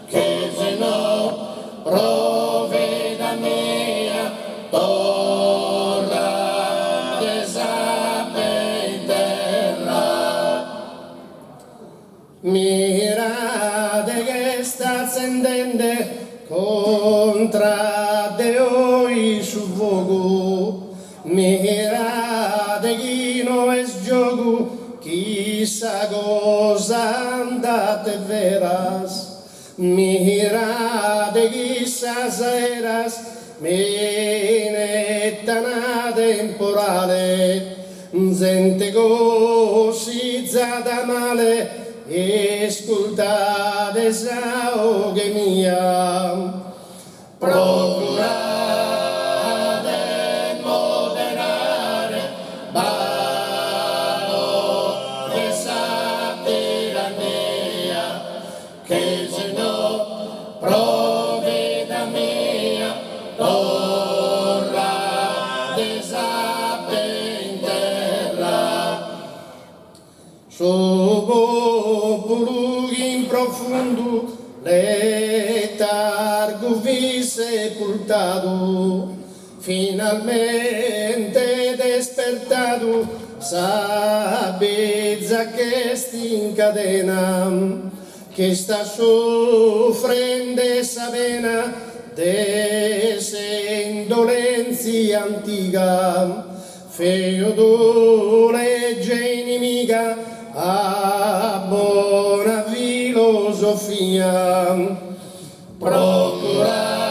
chi si no pro vida mia torrades a pe' in terra. Mirade ch'est atzendende contra de 'ois su fogu, mirade chi no est giogu chi sa cosa andat de veras, mirade chi sas aeras minettan temporale, Zente cossizada male, iscultade sa 'oghe mia. Procurade 'e moderare Barone sa tirannia, chi si no pro vida mia torrades a pe' in terra. Su populu chi in profundu letargu fit sepultadu finalmente est. Sa biza ch'est in cadena, ch'istat sufrende sa pena de s'indolenzia antiga, feudu legge inimiga a bona filosofia. Procurade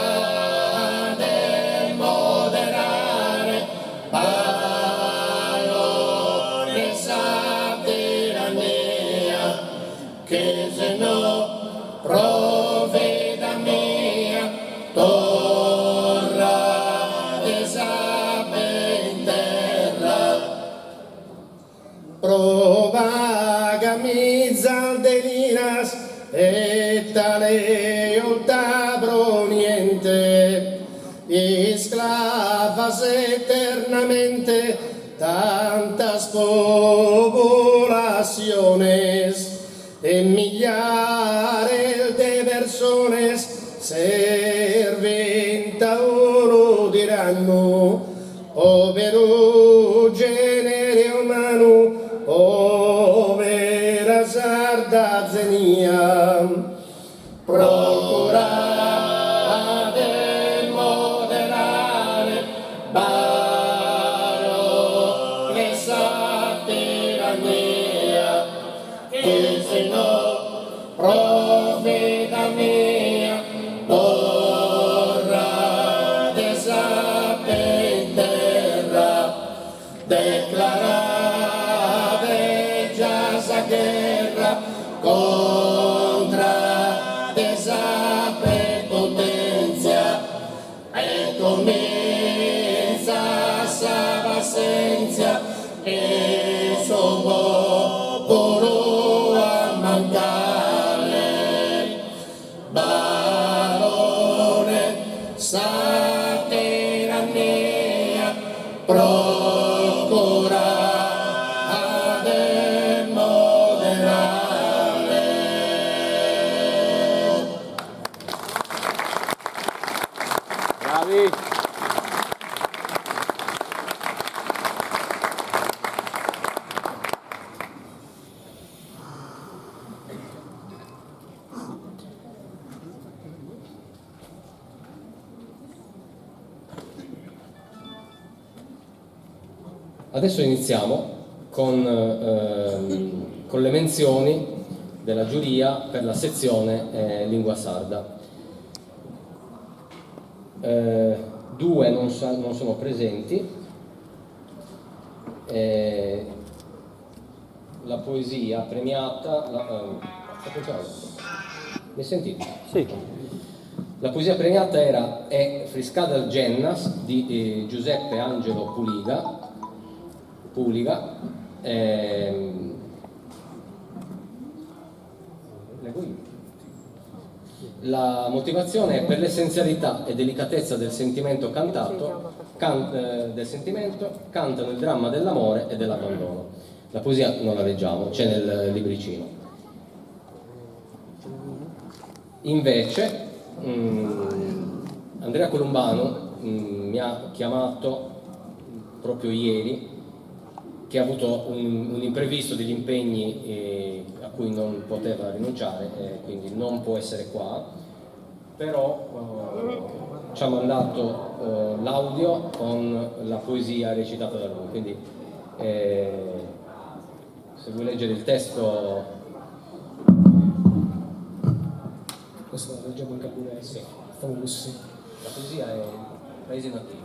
'e moderare Barone sa tirannia che se no pro vida mia torrades a pe' in terra. Pro paga mizas de liras e tale 'olta pro niente isclavas eternamente tantas pobulassiones e migliares de persones servint a unu tirannu Poveru genere umanu, povera sarda zenia, procurade 'e moderare Barone sa tirannia, chi si no pro vida mia torrades a pe' in terra, declarade già sa gherra contra de sa prepotenzia e cominza sa passenzia in su populu a mancare. Barone sa tirannia procurade 'e moderare. Bravi! Adesso iniziamo con, ehm, con le menzioni della giuria per la sezione eh, lingua sarda. Eh, due non, sa- non sono presenti. Eh, la poesia premiata... La, eh, mi sentite? Sì. La poesia premiata era È Friscada Gennas di eh, Giuseppe Angelo Puliga. Puliga. Ehm, leggo io. La motivazione è per l'essenzialità e delicatezza del sentimento cantato, can, eh, del sentimento, cantano il dramma dell'amore e dell'abbandono. La poesia non la leggiamo, c'è nel libricino. Invece, mh, mm, Andrea Columbano mh, mm, mi ha chiamato proprio ieri che ha avuto un, un imprevisto degli impegni eh, a cui non poteva rinunciare, eh, quindi non può essere qua, però eh, ci ha mandato eh, l'audio con la poesia recitata da lui, quindi eh, se vuoi leggere il testo... Questo lo leggiamo in caburese, sì. La poesia è Paese Natio.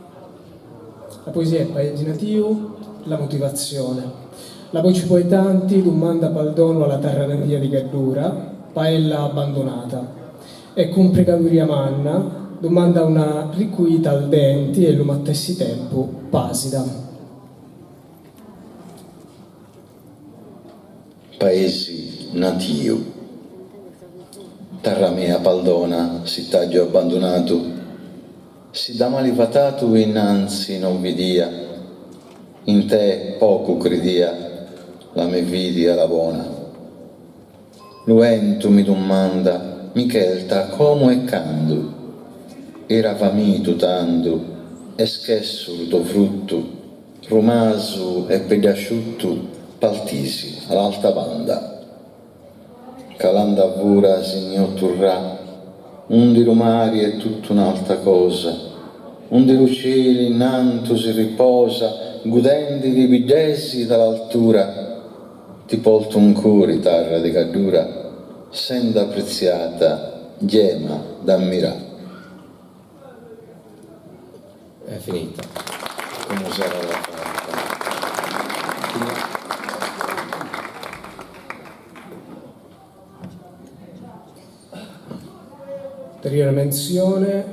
La poesia è Paese Natio, la motivazione. La voce poetanti domanda paldono alla terra natia di Gaddura, paella abbandonata. E con pregaduria manna domanda una ricuita al denti e lo mattessi tempo pasida. Paesi natiu. Terra mea paldona, si t'aggio abbandonatu, si da mali fatatu innanzi non vidia, in te pocu cridia, la me vidia la bona. Lu 'entu mi dummanda, Michelta como e candu? Era famitu tandu, e schessu lu to fruttu. Rumasu e pedd'asciuttu paltisi a l'alta banda. Calando a fura signotu rà, undi lu mari è tuttu un'alta cosa, undi lu cielu innantu si riposa gudendi li biddesi da l'altura, ti poltu 'n cori tarra di Gaddura, senda preziata, gema d'ammirà. È finita. Como sarà la fatta. Ulteriore menzione,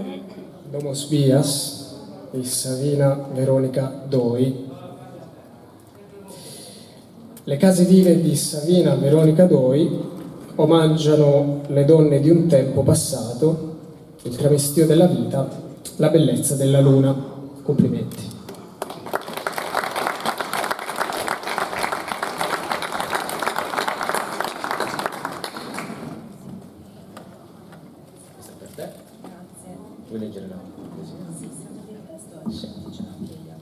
Domos Bias di Savina Veronica Doi. Le case vive di Savina Veronica Doi omaggiano le donne di un tempo passato, il tramestio della vita, la bellezza della luna. Complimenti. Questa è per te. Grazie. Vuoi leggere la poesia? Sì, se non il testo, sì. ce l'ho anche io.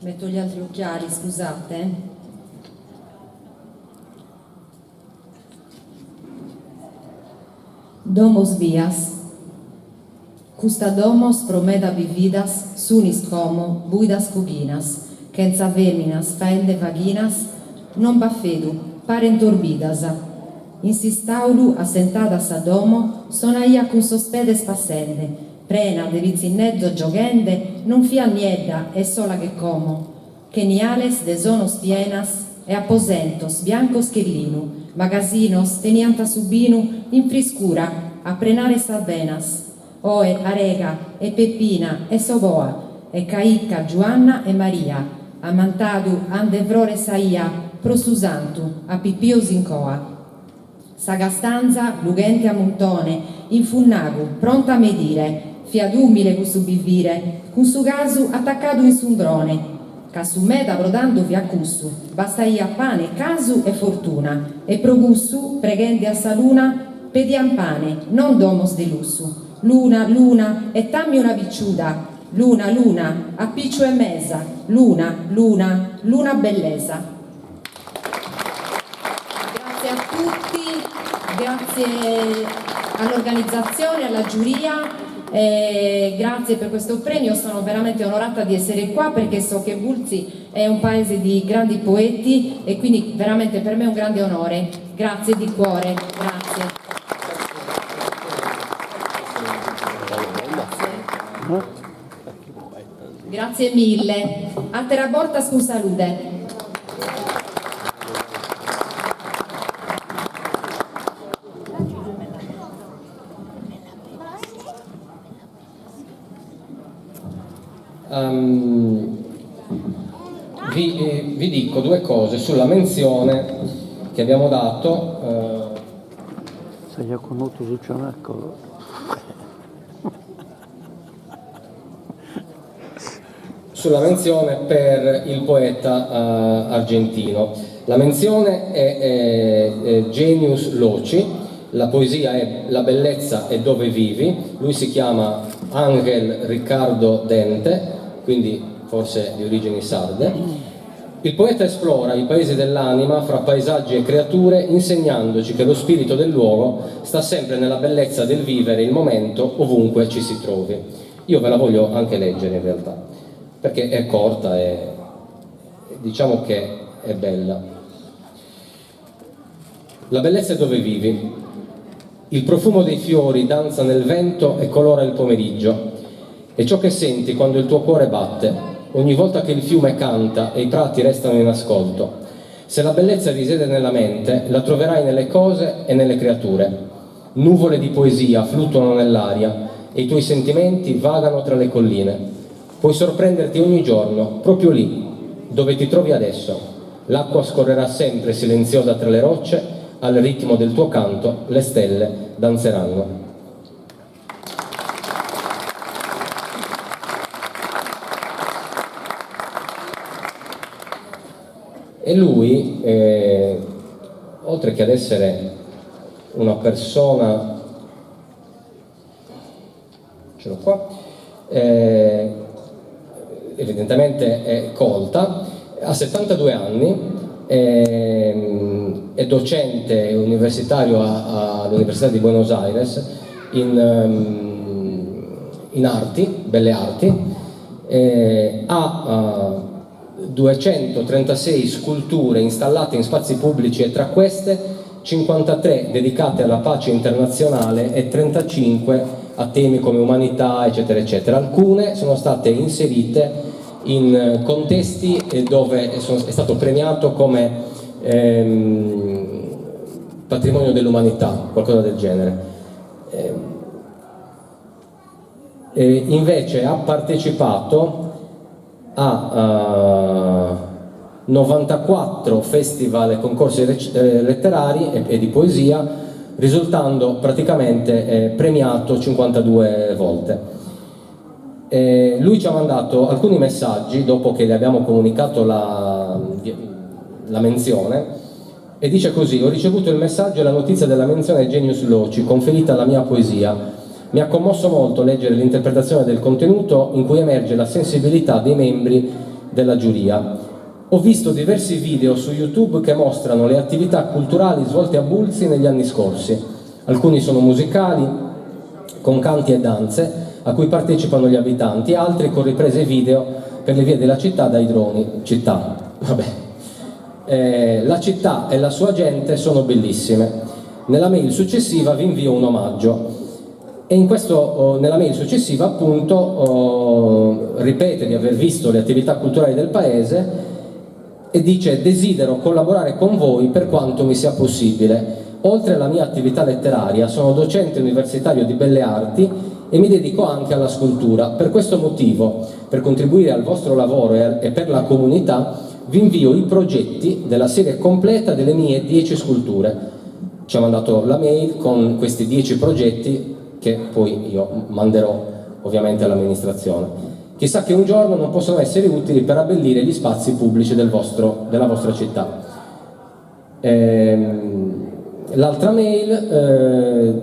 Metto gli altri occhiali, scusate. Domos bias. Custa domos pro meda bividas sunis como buidas coghinas, chentza feminas faende faghinas, non b'at fedu, parent dormidas. In s'istaulu assentada sa domo sonaiat cun sos pedes passende, prena de pitzinneddos gioghende, non fiat niedda e sola che como. Che niales de sonos pienas e aposentos biancos che linu, magasinos teniant su binu in friscura a prenare sas benas. Oe Arega e Peppina e Soboa e Caicca, Giuanna e Maria, ammantadu an de frores sa 'ia pro su santu a pipios in coa. Sa castanza lughente a muntone in funnagu pronta a medire, fiat umile cussu bivire, cun su casu atacadu in s'ungrone, ca su meda pro tando fiat cussu, bastaiat pane, casu e fortuna, e pro cussu, preghende a sa luna, pedian pane, non domos de lussu. Luna, luna, 'etami una picciuda, luna, luna, a picciu 'e mesa, luna, luna, luna bellesa. Grazie a tutti, grazie all'organizzazione, alla giuria, eh, grazie per questo premio, sono veramente onorata di essere qua perché so che Bulzi è un paese di grandi poeti e quindi veramente per me è un grande onore. Grazie di cuore, grazie. Grazie mille. Atera borta cun salude. Um, vi, eh, vi, dico due cose sulla menzione che abbiamo dato. Eh, Sei già connotu su Cianacco? Sulla menzione per il poeta eh, argentino. La menzione è, è, è Genius Loci, la poesia è La bellezza è dove vivi, lui si chiama Angel Riccardo Dente, quindi forse di origini sarde. Il poeta esplora i paesi dell'anima fra paesaggi e creature, insegnandoci che lo spirito del luogo sta sempre nella bellezza del vivere il momento ovunque ci si trovi. Io ve la voglio anche leggere in realtà, perché è corta e diciamo che è bella. La bellezza è dove vivi. Il profumo dei fiori danza nel vento e colora il pomeriggio. È ciò che senti quando il tuo cuore batte, ogni volta che il fiume canta e i prati restano in ascolto. Se la bellezza risiede nella mente, la troverai nelle cose e nelle creature. Nuvole di poesia fluttuano nell'aria e i tuoi sentimenti vagano tra le colline. Puoi sorprenderti ogni giorno, proprio lì, dove ti trovi adesso. L'acqua scorrerà sempre silenziosa tra le rocce, al ritmo del tuo canto le stelle danzeranno. E lui, oltre che ad essere una persona, ce l'ho qua, evidentemente è colta, ha 72 anni, è docente universitario all'Università di Buenos Aires in arti, belle arti, ha 236 sculture installate in spazi pubblici e tra queste 53 dedicate alla pace internazionale e 35 a temi come umanità, eccetera, eccetera. Alcune sono state inserite in contesti dove è stato premiato come patrimonio dell'umanità, qualcosa del genere. Invece ha partecipato a 94 festival e concorsi letterari e di poesia, risultando praticamente premiato 52 volte. Lui ci ha mandato alcuni messaggi dopo che gli abbiamo comunicato la menzione e dice così: ho ricevuto il messaggio e la notizia della menzione Genius Loci conferita alla mia poesia. Mi ha commosso molto leggere l'interpretazione del contenuto in cui emerge la sensibilità dei membri della giuria. Ho visto diversi video su YouTube che mostrano le attività culturali svolte a Bulzi negli anni scorsi. Alcuni sono musicali, con canti e danze, a cui partecipano gli abitanti, altri con riprese video per le vie della città dai droni. Città, vabbè. La città e la sua gente sono bellissime. Nella mail successiva vi invio un omaggio. E in questo, nella mail successiva, appunto, ripete di aver visto le attività culturali del paese e dice: desidero collaborare con voi per quanto mi sia possibile. Oltre alla mia attività letteraria, sono docente universitario di belle arti e mi dedico anche alla scultura. Per questo motivo, per contribuire al vostro lavoro e per la comunità, vi invio i progetti della serie completa delle mie 10 sculture. Ci ha mandato la mail con questi 10 progetti che poi io manderò ovviamente all'amministrazione. Chissà che un giorno non possano essere utili per abbellire gli spazi pubblici della vostra città. L'altra mail,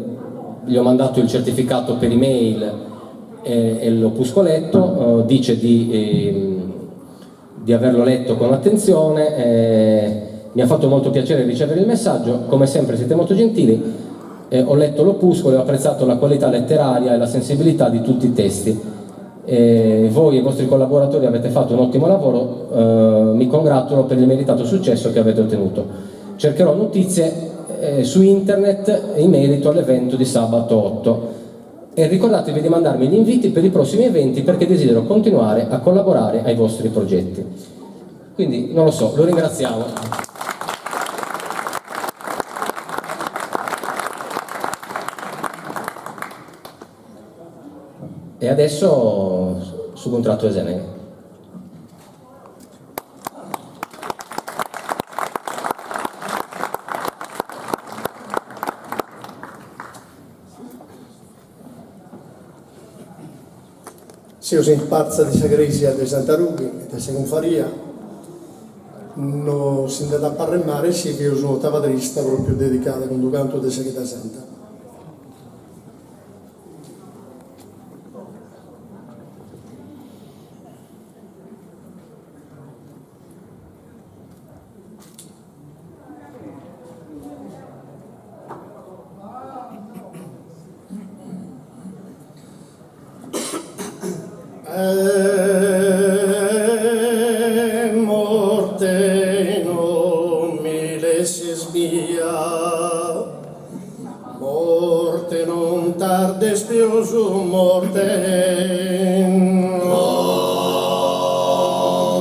gli ho mandato il certificato per email e l'opuscoletto, dice di averlo letto con attenzione, mi ha fatto molto piacere ricevere il messaggio, come sempre siete molto gentili, ho letto l'opuscolo e ho apprezzato la qualità letteraria e la sensibilità di tutti i testi. Voi e i vostri collaboratori avete fatto un ottimo lavoro, mi congratulo per il meritato successo che avete ottenuto. Cercherò notizie su internet in merito all'evento di sabato 8 e ricordatevi di mandarmi gli inviti per i prossimi eventi perché desidero continuare a collaborare ai vostri progetti. Quindi non lo so, lo ringraziamo. E adesso su contratto Eseneghe. Seus in pratza de sa cresia de Santa Rughi e de sa Cunfraria, no si nd'at a parri male si feus un'otava trista propriu dedicada cun d'u cantu de sa Chida Santa. Morte non mi lesses bia, morte non tardes pius, morte non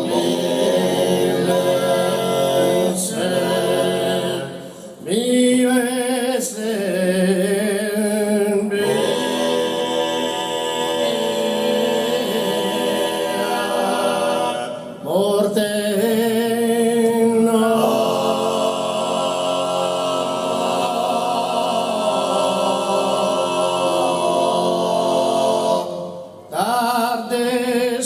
mi lesses, mi lesses bia. Morte no. Tardes.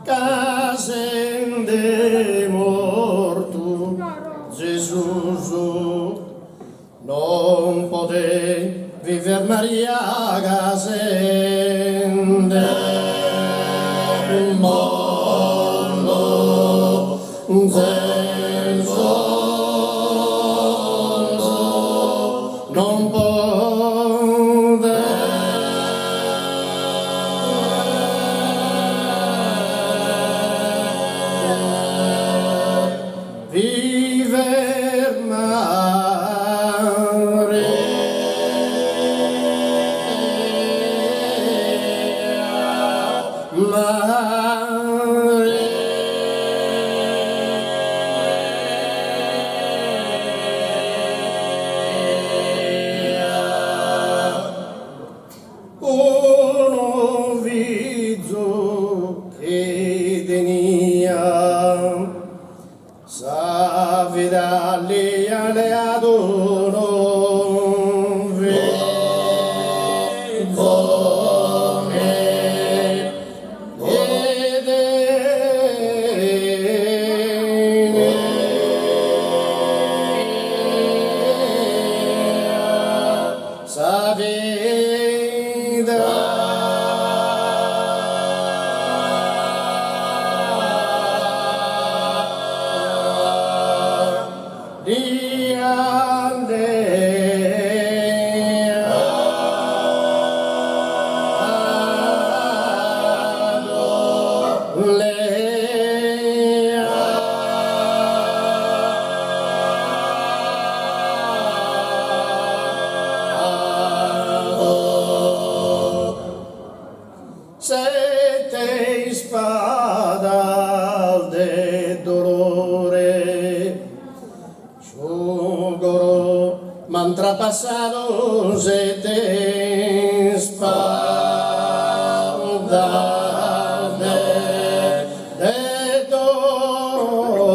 Ca sende mortu Gesus non podet viver Maria ca sende mortu Gesus non podet Viver Maria, Maria. Unu fizu chi tenia Sa vida li at leadu unu fizu chi tenia sa vida. Li at leadu. Sete ispadas de dolore su coro m'an trapassadu sete ispadas de dolore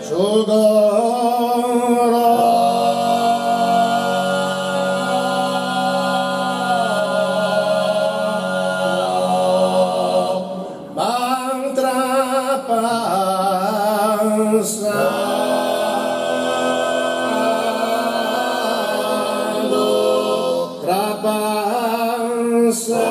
su coro. M'an trapassadu, trapassadu.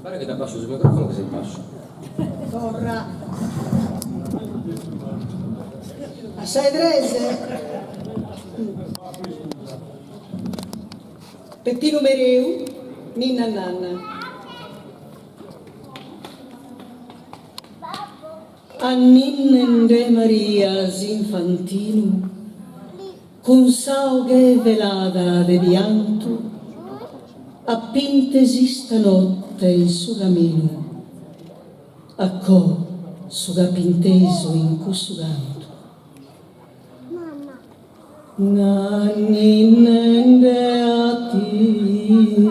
Pare che t'abbasso su microfono che sei basso. Torra. A sa 'e tres. Peppinu Mereu, Ninna Nanna. Anninnende Maria s'infantinu cun sa 'oghe velada de piantu ap'intes'istanotte in su caminu Acò su ch'ap'intesu in cussu cantu. Anninnende a tie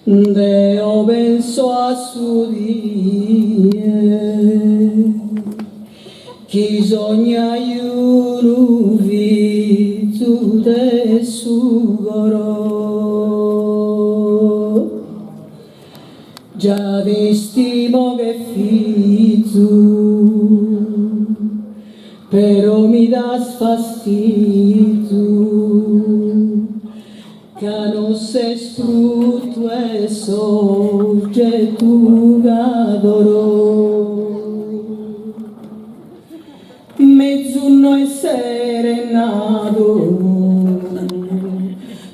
Deo penso a su die chi sognaio unu fizu de su coro. Già t'istimo che fizu, però mi das fastizu, ca no ses fruttu 'e s'oggettu ch'adoro. Mezus no essere nadu,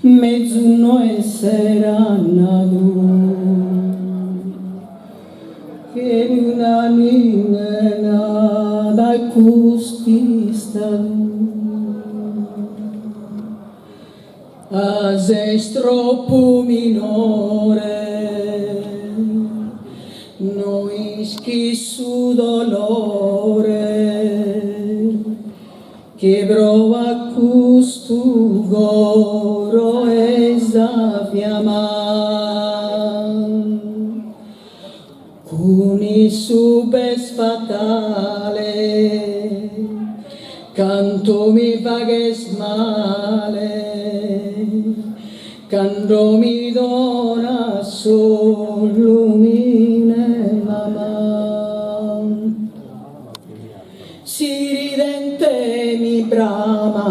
mezus no essera nadu, che una ninna nada a cust'istadu. Ca ses troppu minore. No ischis su dolore chi proat custu coro 'e sa fiama. Cun issu b'est fatale cantu mi faghes male cando mi donas su lumine mama. Si ridente mi brama,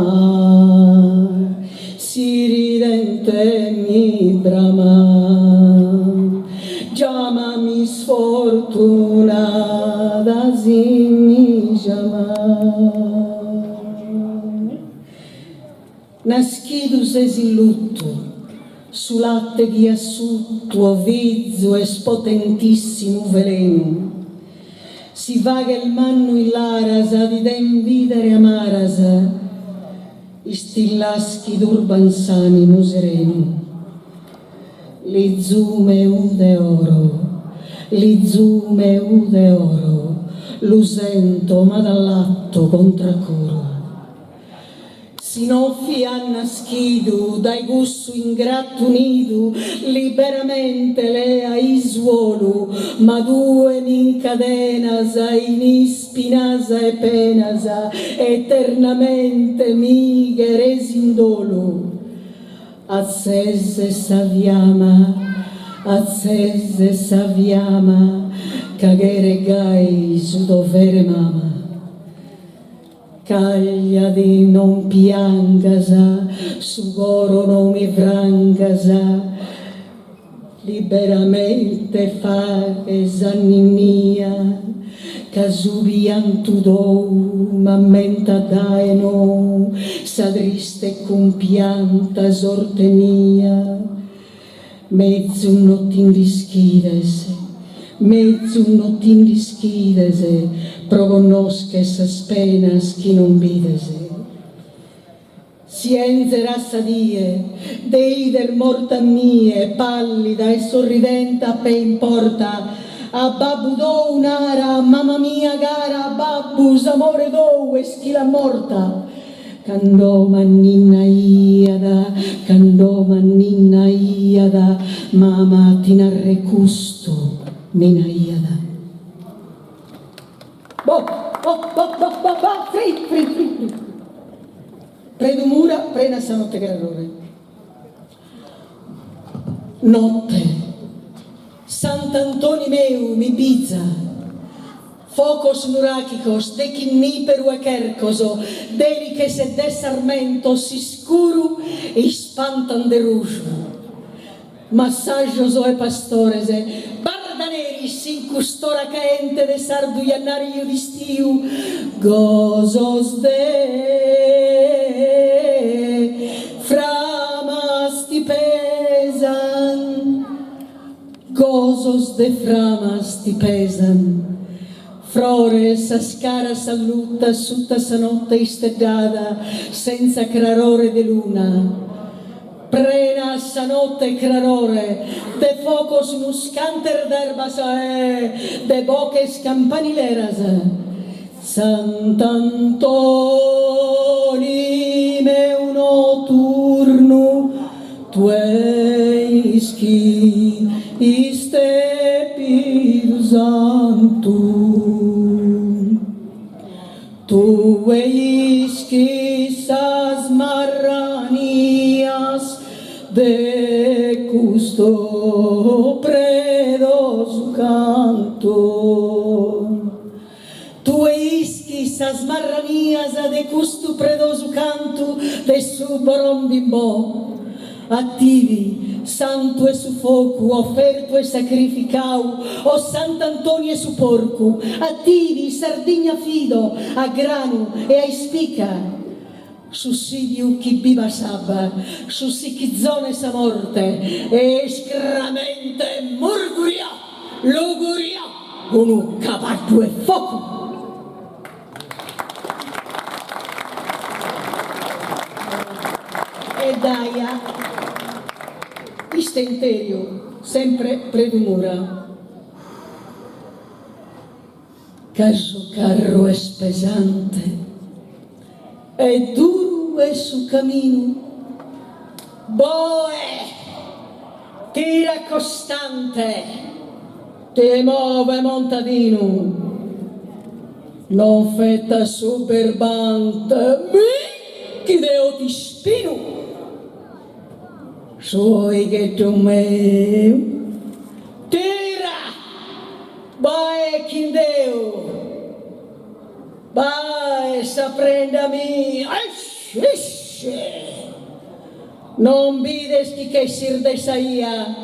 si ridente mi brama, giamami isfortunada si mi giama. Naschidu ses in luttu, su latte chi as suttu, o fizu, est potentissimu velenu. Si faghes mannu in laras ti den bidere amaras istillas chi turban s'animu serenu. Lizu meu de oro, lizu meu de oro, lu sento ma t'allatto contr'a coro. Si no fia naschidu dae cussu ingratu nidu, liberamente leaia su 'olu, ma tue m'incadenas in ispinas e penas, eternamente mi cheres in dolu. Atzese sa fiama, atzese sa fiama, ca cheret gai su dovere mama. Cagliadi non piangas, su coro no mi frangas, liberamente faghe sa ninnia, ca su piantu tou m'ammentat dae nou sa triste e cumpianta sorte mia. Mezus no ti nd'ischides, mezus no ti nd'ischides pro connoscher sas penas chi non bides. Si 'enzerat sa die de 'ider morta a mie, pallida e sorridente a pe' in porta, a babbu tou nara, mama mia cara, babbu, s'amore tou est chi l'at morta. Cando m'anninnaiat, cando m'anninnaiat, mama a ti narrer custu mi naiat. Bo, bo, bo, bo, bo, bo, fri, fri, fri, fri. Predu Mura prena sa notte crarore. Notte, Sant'Antoni meu mi biza, focos nurachicos de chinniperu e chercos, d'eliches e de sarmentos s'iscuru ispantan de ruju. Massajos e pastores, bardaneris in cust'ora caente de sardu jannarju d'istiu, gosos de framas ti pesan, gosos de framas ti pesan, frores sas caras alluttas sutta sa notte isteddada senza crarore de luna. Prena sa notte 'e crarore, de focos nuscantes d'erbas e de boches campanileras. Sant'Antoni meu noturnu, tue ischis istepidu santu. Tue ischis sas marranias de custu predosu cantu. Tue ischis sas marranias de custu predosu cantu de su borombimbò. A tibi, santu 'e su focu, ofertu e sacrificau, o Sant'Antoni 'e su porcu, a tibi, Sardigna fido, a granu e a ispica. Su sidiu chi bivat s'abba, su sichizone 'e sa morte, escramenta e murguriò, luguriò, unu cabaddu 'e focu. E daia istenteriu, sempre Predu Mura. Ca su carru est pesante e duru est su caminu. Boe! Tira costante, ti move montadinu, non fetas su birbante, mi chi deo t'ispinu. Su 'oigheddu meu, tira! Bae chin Deu, bae sa prenda mia, esci, esci! Non bides chi ch'essis de sa 'ia?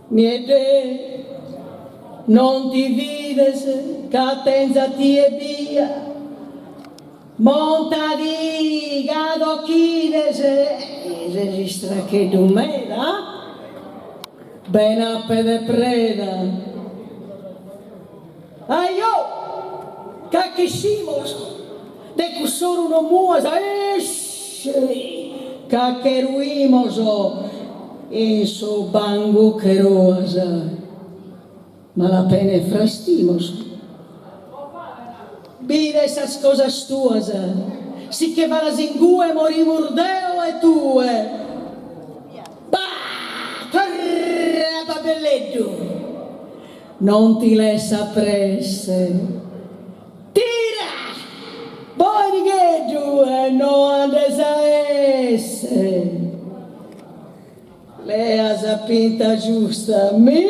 Nieddè, non ti fides ca tenzo a tie bia? Montadì, ca t'ochides, ses istracheddu meda, ben'a pede preda. Ajò, ca ch'essimos, de cuss'oru non muas, esci, ca che ruimos in su bangu che ruas. Malapena 'e frastimos. Bide sas cosas tuas, si che falas ingue morimus deo e tue. Bah! Torra babelleddu! Non ti lees sa presse. Tira! Boinigheddu e no andes a esse. Lea sa pinta giusta, mi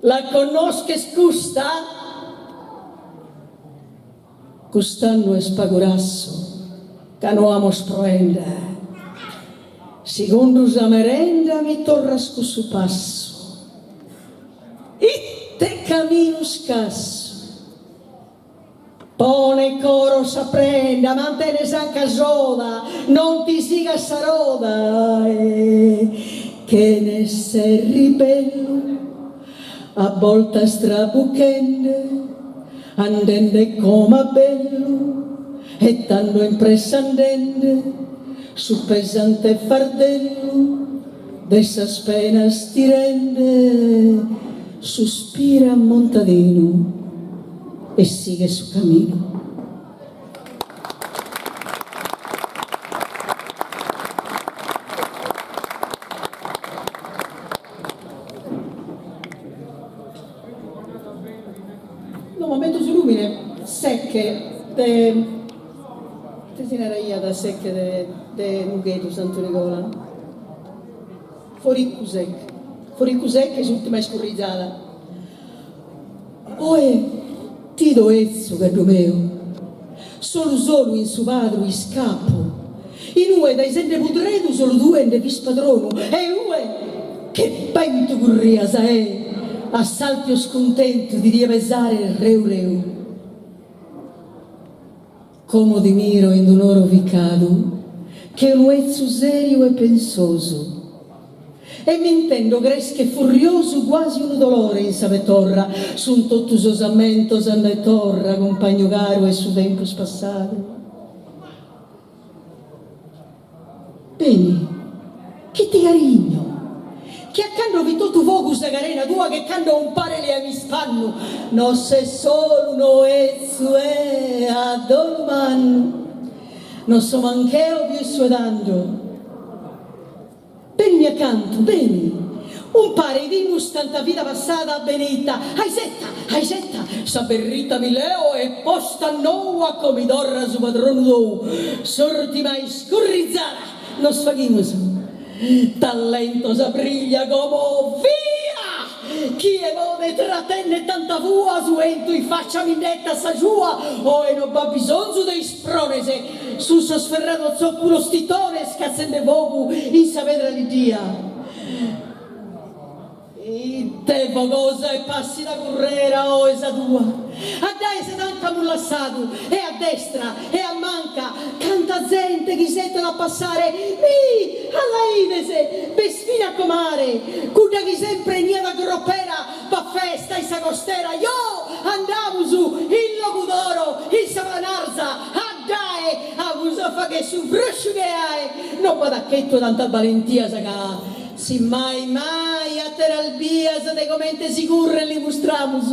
la connosches custa? Cust'annu est pagu rassu ca no amos proenda, segundu sa merenda mi torras cussu passu. Ite caminu iscassu! Pone coro sa prenda, mantene s'anca soda, non ti sigas sa roda e chene esser ribellu, a boltas trabucchende, andende como a bellu e tando in presse andende, su pesante fardellu de sas penas tirende, suspira montadinu. E sighe su caminu. No m'ammento su lumine, Secche de, ite si naraiat Secche de de Nughedu Santu Nigola? Foricu Secche, Foricu Secche s'ultima iscurrizada. Oe t'ido 'etzu, caddu meu, solu solu in su padru iscapu, inue dae sende pudredu solu tue nde fis padronu e ue che bentu currias e a saltios cuntentu ti dia pesare reu reu. Como ti miro in d'un'oru ficadu che unu 'etzu seriu e pensosu e m'intendo crescher furiosu guasi unu dolore in sa petorra, sun totu sos ammentos anda e torra, cumpagnu caru 'e su tempus passadu. Beni, chi ti carigno, che a cando fit totu fogu sa carena tua che cando umpare leaimis pannu, no ses solu no 'etzu e a dolu mannu, no so manch'eo pius su 'e tando. Benimi acantu, beni! Umpare 'idimus tanta vida passada beneitta. Aisetta, aisetta, sa berritta mi leo e posta nou a como torra su padronu tou. S'urtima iscurrizada nos faghimus. T'allento sa briglia como via! Chie podet trattenner tanta fua su 'entu in faccia mi nd'ettat sa giua oe no b'at bisonzu de isprones sun sos ferrados zocculos titones catzende fogu in sa pedra liddia. Ite fogosa e passida currera oe sa tua addae sa tanca amus lassadu e a destra e a manca canta zente chi isettat a passare mi a la 'ides b'est fina comare cudda chi sempre 'eniat a gropera b'at festa in sa costera ajò andamus in Logudoro in sa Planarza addae amus a fagher su frusciu che 'ae no b'at achettu 'e tanta balentias ca. Si mai mai ateras bias de comente si curret li mustramus.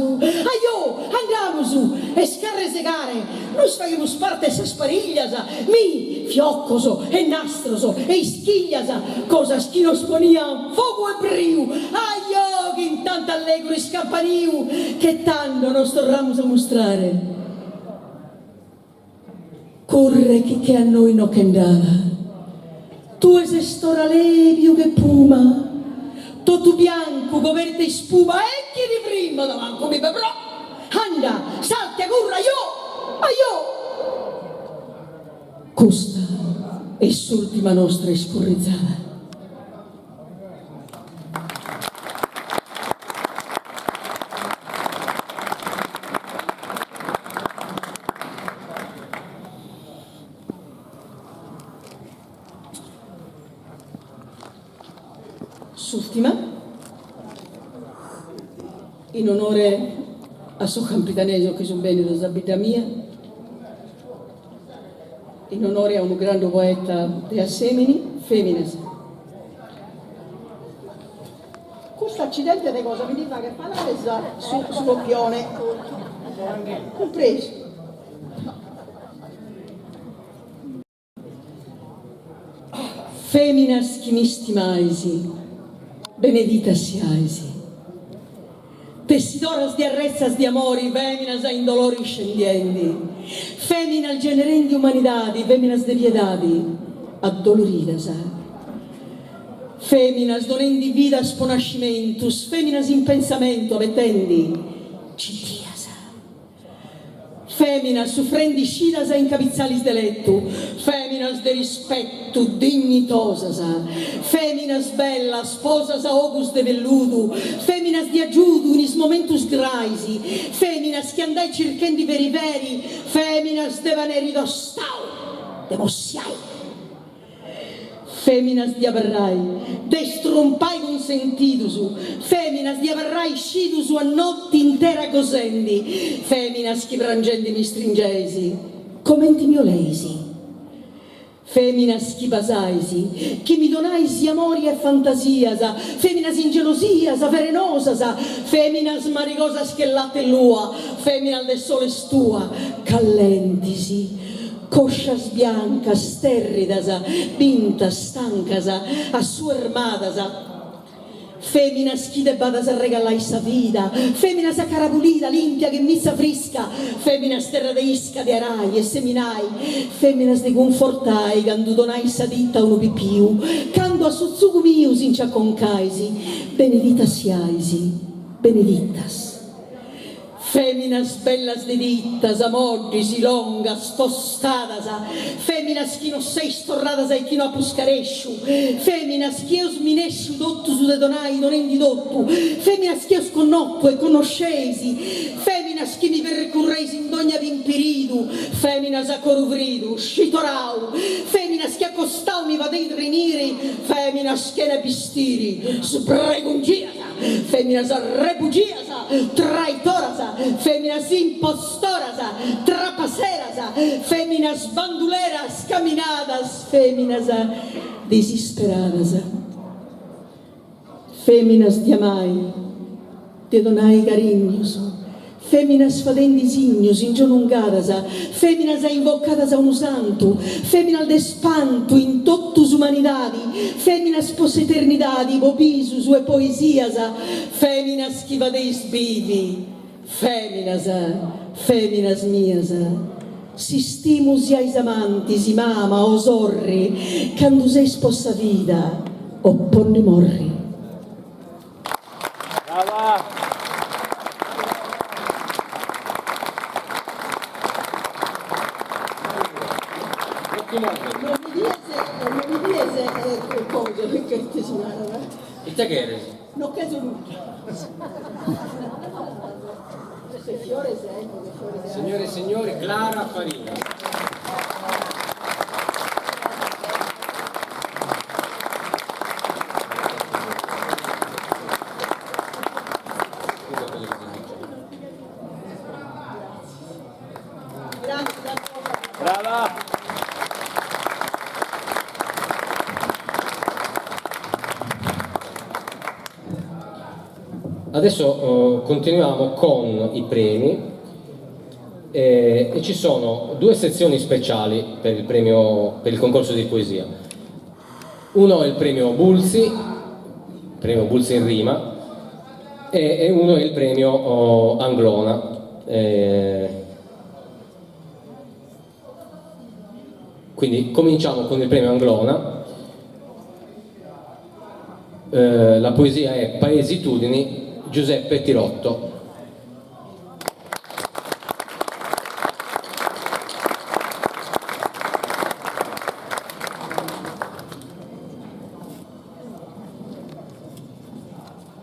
Ajò, andamus! Est carresegare, nos faghimus parte 'e sas pariglias, mi, fioccos e nastros e ischiglias, cosas chi nos ponian fogu e briu. Ajò, chin tant'allegru iscampaniu, che tando nos torramus a mustrare. Curre chi che a nois no che nd'at. Tue ses torra lebiu che puma, totu biancu cobertu 'e ispuma e chie ti frimmat mancu mi be pro. Anda, saltia, curre, ajò, ajò. Custa est s'ultima nostra iscurrizada. S'ùrtima, in onore a sos campidanesos chi sunt bènnidos a bidda mia, in onore a unu grandu poeta de Assemini, Fèminas. Custu accidente de cosa mi ndi faghet falare sa su su copione. Cumpresu. Fèminas chi m'istimais, beneditas siais. Tessidoras de arretzas de amori, fèminas in dolori iscendiendi, fèminas generendi umanidadi, fèminas de piedadi addoloridas, fèminas donendi vidas po nascimentus, fèminas in pensamentu abetendi citias. Fèminas sufrendi scidas in cabitzalis de letu, fèminas de rispetu dignitosas, fèminas bellas posas a ogus de velludu, fèminas de agiudu in is momentus grais, fèminas chi andais circhendi feri feri, fèminas de paneri tostau de mossiai. Feminas de abarrai, de strumpai cun sentidus, feminas de abarrai scidus a notti intera gosendi, feminas chi prangendi mi stringeis, comenti mi 'oleis. Feminas chi basais, chi mi donais amori e fantasias, feminas ingelosias, ferenosas, feminas marigosas che latte e lua, feminas de sole stua, callentis, Coscias biancas, sterridas, bintas, stancas, assuermadas. Feminas chi debadas arregallai sa vida, feminas a cara pulida, limpia che mitza frisca, feminas terra de isca de arai e seminai, feminas de cunfortai candu donais sa tita a unu pipiu, candu a su tzugu miu si nci aconcais, beneditas siais, beneditas. Feminas bellas diritas, moddis, longas, tostadas, feminas chi no seis torradas e chi no apu scaresciu, feminas chi eus minesciu totus de donai donendi totu, feminas chi eus connotu e connosceis, feminas chi mi percurreis in dogna pimpiridu, feminas a coru fridu, scitorau, feminas chi a costau mi fadeis driniri, feminas chena bistiri, sbregungias. Feminas rebugias, traitoras, feminas impostoras, trapasseras, feminas banduleras, caminadas, feminas disisperadas. Feminas de amai, de donai carignus, Feminas fadendi signus ingionungadas, feminas invocadas a unu santu, feminas de spantu in totu s'umanidadi, feminas po s'eternidadi, po bisus e poesias, feminas chi fadeis bivi, feminas, feminas mias. S'istimu siais amantis, mama o sorri, candu seis po sa vida o po ndi morri. Non mi dies, non mi dies cosa, ite si narat. Ite cheres? No cherzo nudda. Se fiores, ecco, che fiores. Signore e signori, Clara Farina. Brava! Adesso continuiamo con i premi e ci sono due sezioni speciali per il premio, per il concorso di poesia. Uno è il premio Bulzi, premio Bulzi in rima, e uno è il premio Anglona. Quindi cominciamo con il premio Anglona. La poesia è Paesitudini, Giuseppe Tirotto.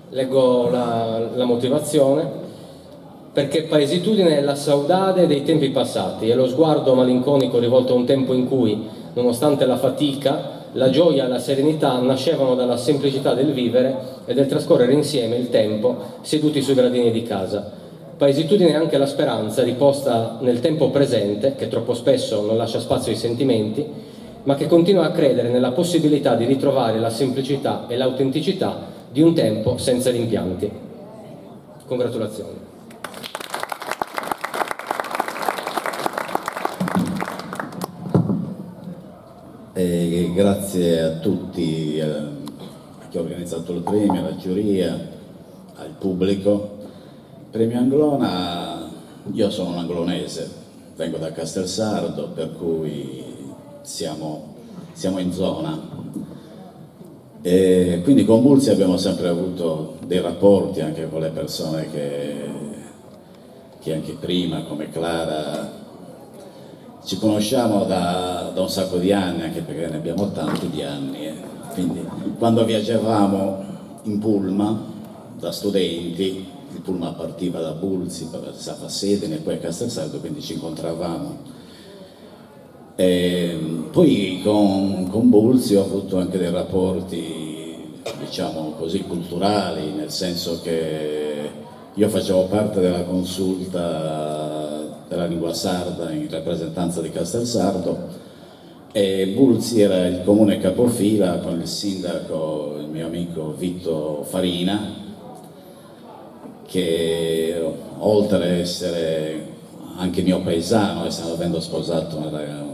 Leggo la motivazione. Perché paesitudine è la saudade dei tempi passati, è lo sguardo malinconico rivolto a un tempo in cui, nonostante la fatica, la gioia e la serenità nascevano dalla semplicità del vivere e del trascorrere insieme il tempo seduti sui gradini di casa. Paesitudine è anche la speranza riposta nel tempo presente, che troppo spesso non lascia spazio ai sentimenti, ma che continua a credere nella possibilità di ritrovare la semplicità e l'autenticità di un tempo senza rimpianti. Congratulazioni. E grazie a tutti, a chi ha organizzato il premio, alla giuria, al pubblico. Premio Anglona, io sono un anglonese, vengo da Castelsardo, per cui siamo, siamo in zona. E quindi con Bulzi abbiamo sempre avuto dei rapporti anche con le persone che, che anche prima, come Clara, ci conosciamo da, da un sacco di anni, anche perché ne abbiamo tanti di anni. Eh. Quindi quando viaggiavamo in pullman da studenti, il pullman partiva da Bulzi, passava a Sedini e poi a Castelsardo, quindi ci incontravamo. E poi con, con Bulzi ho avuto anche dei rapporti, diciamo così, culturali, nel senso che io facevo parte della consulta della lingua sarda in rappresentanza di Castelsardo e Bulzi era il comune capofila con il sindaco, il mio amico Vito Farina, che oltre ad essere anche mio paesano, essendo avendo sposato una,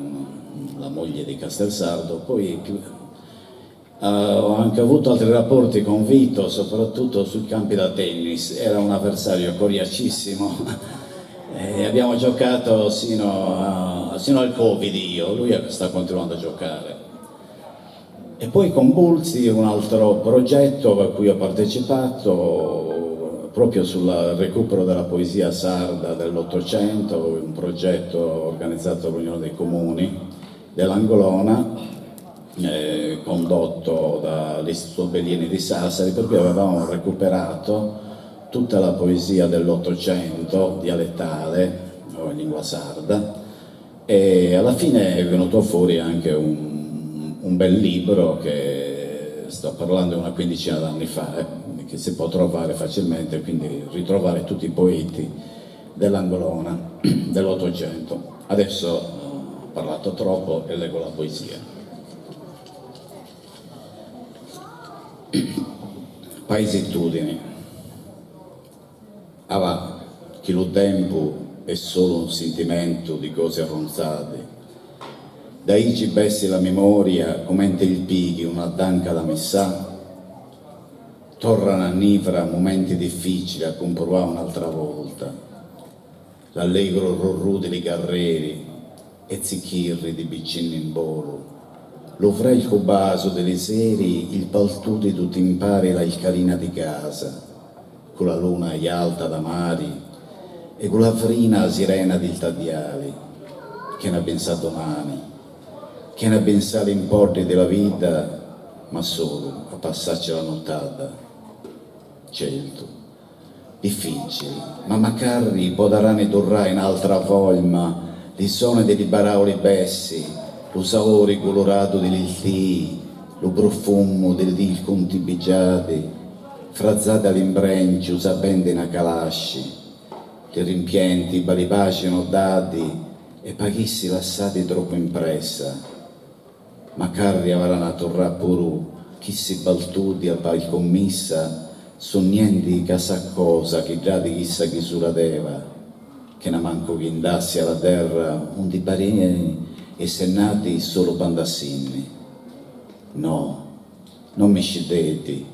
la moglie di Castelsardo, poi più, uh, ho anche avuto altri rapporti con Vito, soprattutto sui campi da tennis, era un avversario coriacissimo e abbiamo giocato sino, a, sino al Covid io, lui sta continuando a giocare. E poi con Bulzi un altro progetto a cui ho partecipato proprio sul recupero della poesia sarda dell'Ottocento, un progetto organizzato dall'Unione dei Comuni dell'Anglona, eh, condotto dall'Istituto Bellieni di Sassari, per cui avevamo recuperato tutta la poesia dell'Ottocento dialettale o in lingua sarda e alla fine è venuto fuori anche un, un bel libro che sto parlando una quindicina d'anni fa, eh, che si può trovare facilmente, quindi ritrovare tutti i poeti dell'Anglona dell'Ottocento. Adesso ho parlato troppo e leggo la poesia. Paesitudini. Avà, chi lu tempo è solo un sentimento di cose arronzate. Da ici bessi la memoria, comente il pighi, una danca da messà, torna a nivra momenti difficili a comprovare un'altra volta. L'allegro rorrù dei guerrieri e zicchirri di vicini in bolo. Lo frelco baso delle seri, il paltù di tutti impari la carina di casa, con la luna alta da mari e con la frina sirena di tadiali, che ne ha pensato domani, che ne ha pensato in porti della vita, ma solo a passarci la nottata. Certo, difficile, ma magari potrà tornare in altra forma, li suoni dei barauli bessi, lo sapore colorato degli lti, lo profumo dei conti bigiati, frazzate all'imbrencio, sapendo in calasci, li rimpienti, balibaci dati e paghissi lassati troppo impressa. Ma carri avranno a torrà puru chi si baltudi a pal commissa, Sonniendi ca sa cosa chi dd'at chissa chi suradeva, chena mancu chi nd'assi a la terra undi pariat essi nati solu po andassinni. No, non mi scideti,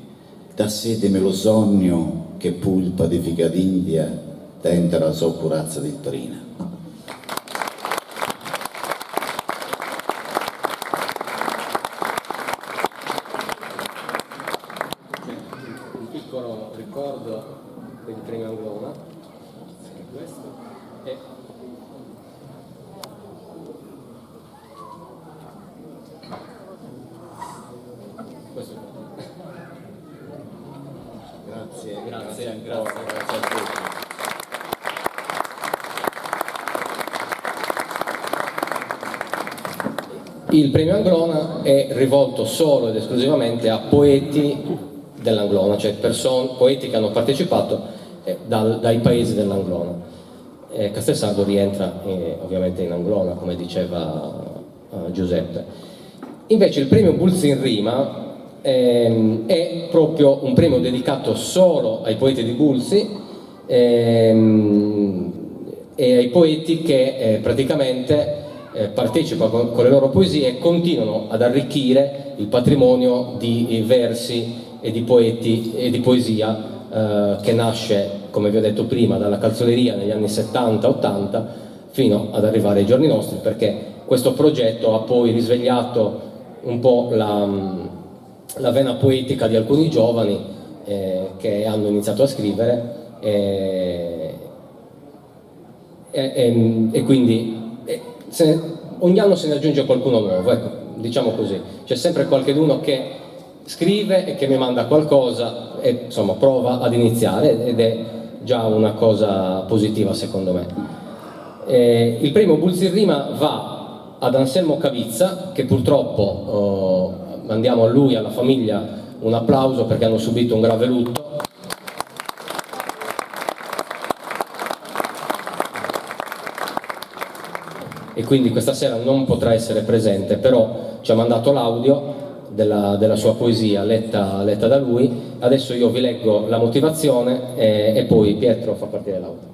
dassetimi lu sònniu che pulpa di figadindia dentro la sua curazza di prina. Un piccolo ricordo del premio Anglona, che è questo, e questo. Grazie, grazie, grazie ancora, grazie. grazie a tutti. Il premio Anglona è rivolto solo ed esclusivamente a poeti dell'Anglona, cioè poeti che hanno partecipato dai paesi dell'Anglona. Castelsardo rientra ovviamente in Anglona, come diceva Giuseppe. Invece il premio Bulzi in Rima è proprio un premio dedicato solo ai poeti di Bulzi e ai poeti che praticamente partecipano con le loro poesie e continuano ad arricchire il patrimonio di versi e di poeti e di poesia che nasce, come vi ho detto prima, dalla calzoleria negli anni 70-80 fino ad arrivare ai giorni nostri, perché questo progetto ha poi risvegliato un po' la vena poetica di alcuni giovani che hanno iniziato a scrivere e quindi ogni anno se ne aggiunge qualcuno nuovo, ecco, diciamo così. C'è sempre qualcheduno che scrive e che mi manda qualcosa e prova ad iniziare ed è già una cosa positiva secondo me. Il premio Bulzi in Rima va ad Anselmo Cavizza, che purtroppo mandiamo a lui e alla famiglia un applauso perché hanno subito un grave lutto. E quindi questa sera non potrà essere presente, però ci ha mandato l'audio della sua poesia letta da lui. Adesso io vi leggo la motivazione e poi Pietro fa partire l'audio.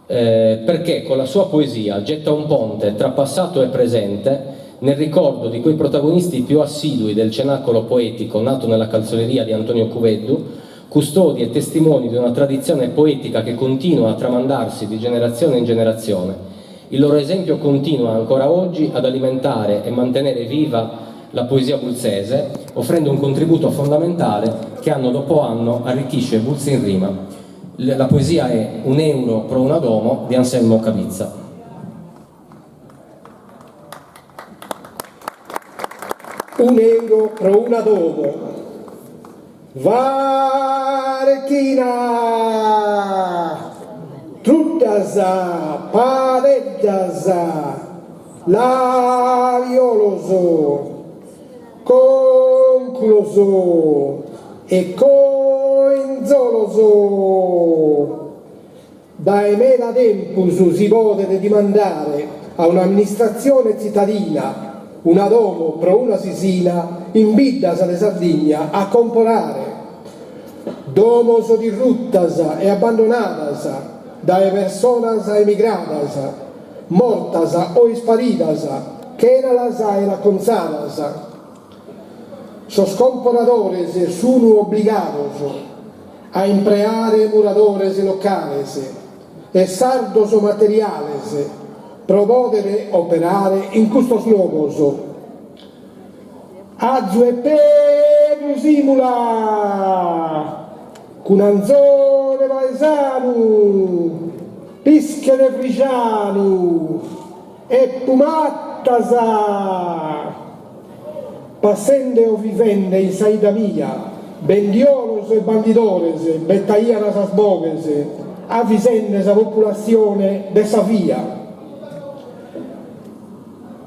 Perché con la sua poesia getta un ponte tra passato e presente nel ricordo di quei protagonisti più assidui del cenacolo poetico nato nella calzoleria di Antonio Cubeddu, custodi e testimoni di una tradizione poetica che continua a tramandarsi di generazione in generazione. Il loro esempio continua ancora oggi ad alimentare e mantenere viva la poesia bulzese, offrendo un contributo fondamentale che anno dopo anno arricchisce Bulzi in Rima. La poesia è Un euro pro una domo di Anselmo Cavizza. Un euro pro una domo. Varechina! Truddas, padeddas, laviolos, cònculos e coinzolos. Dae meda tempus si podet dimandare a un'amministratzione tzitadina una domo pro una sisina in biddas de Sardigna a comporare. Domos dirruttas e abbandonadas dae personas emigradas, mortas o isparidas, chena las aer acontzadas. Sos comporadores sunu obligados a impreare muradores locales e sardos materiales pro pòdere operare in custos logos. Azu e pedrusìmula cun anzone paesanu, pische de Friscianu e pumattas. Passende o vivende in sa 'idda mia, bendiolos e bandidores betaian sas boghes, avisende sa populatzione de sa via.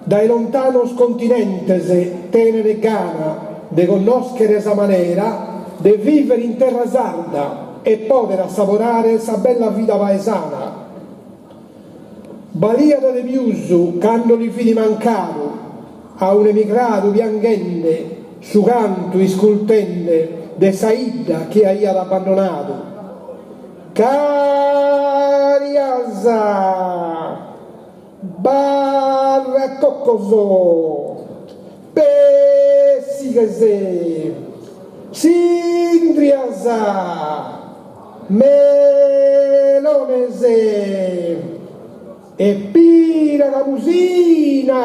Dae lontanos continentes tenent gana de connòschere sa manera de vìvere in terra sarda e pòdere assaborare sa bella vida paesana. Baliat de pius cando li fit mancadu a un'emigradu pianghende su cantu iscultende. de sa 'idda chi aiat abbandonadu. Cariasa! Barracoccos! Pessighes! Sindrias! Melones! E pira camusina!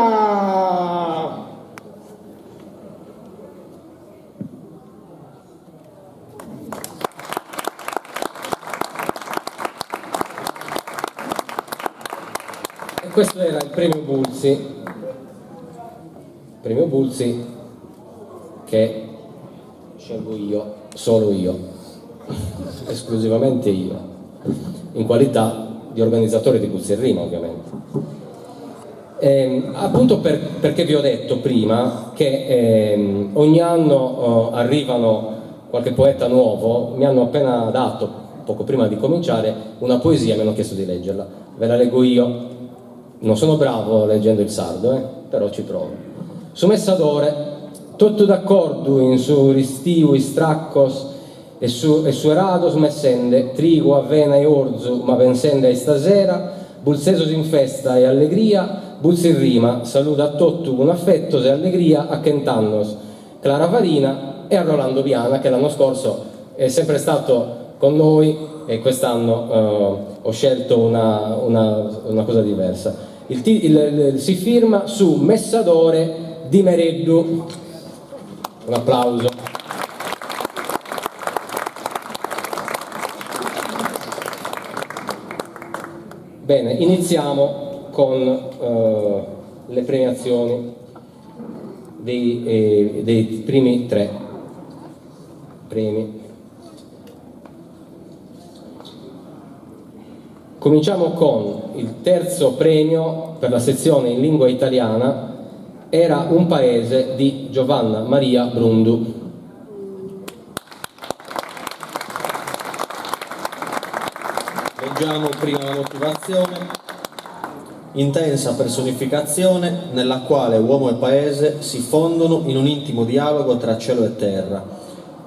E questo era il premio Bulzi, premio Bulzi che scelgo io, solo io, esclusivamente io, in qualità di organizzatore di Bulzi in Rima ovviamente. Appunto perché vi ho detto prima che ogni anno arrivano qualche poeta nuovo, mi hanno appena dato, poco prima di cominciare, una poesia e mi hanno chiesto di leggerla. Ve la leggo io. Non sono bravo leggendo il sardo, eh, però ci provo. Su messadore, totu d'accordu in su ristiu istraccos e su e suerados messende trigu, avena e orzu, ma pensende a istasera, bultzesos in festa e allegria, Bultzi in rima, saludat totu cun affettos e allegria a chent'annos Clara Farina e a Rolando Piana che l'anno scorso è sempre stato con noi e quest'anno ho scelto una una una cosa diversa. Il il si firma Su messadore di Mereddu. Un applauso. Bene, iniziamo con le premiazioni dei dei primi tre premi. Cominciamo con il terzo premio per la sezione in lingua italiana Era un paese di Giovanna Maria Brundu. Leggiamo prima la motivatzione. Intensa personificatzione nella quale uomo e paese si fondono in un'intimo dialogo tra cielo e terra.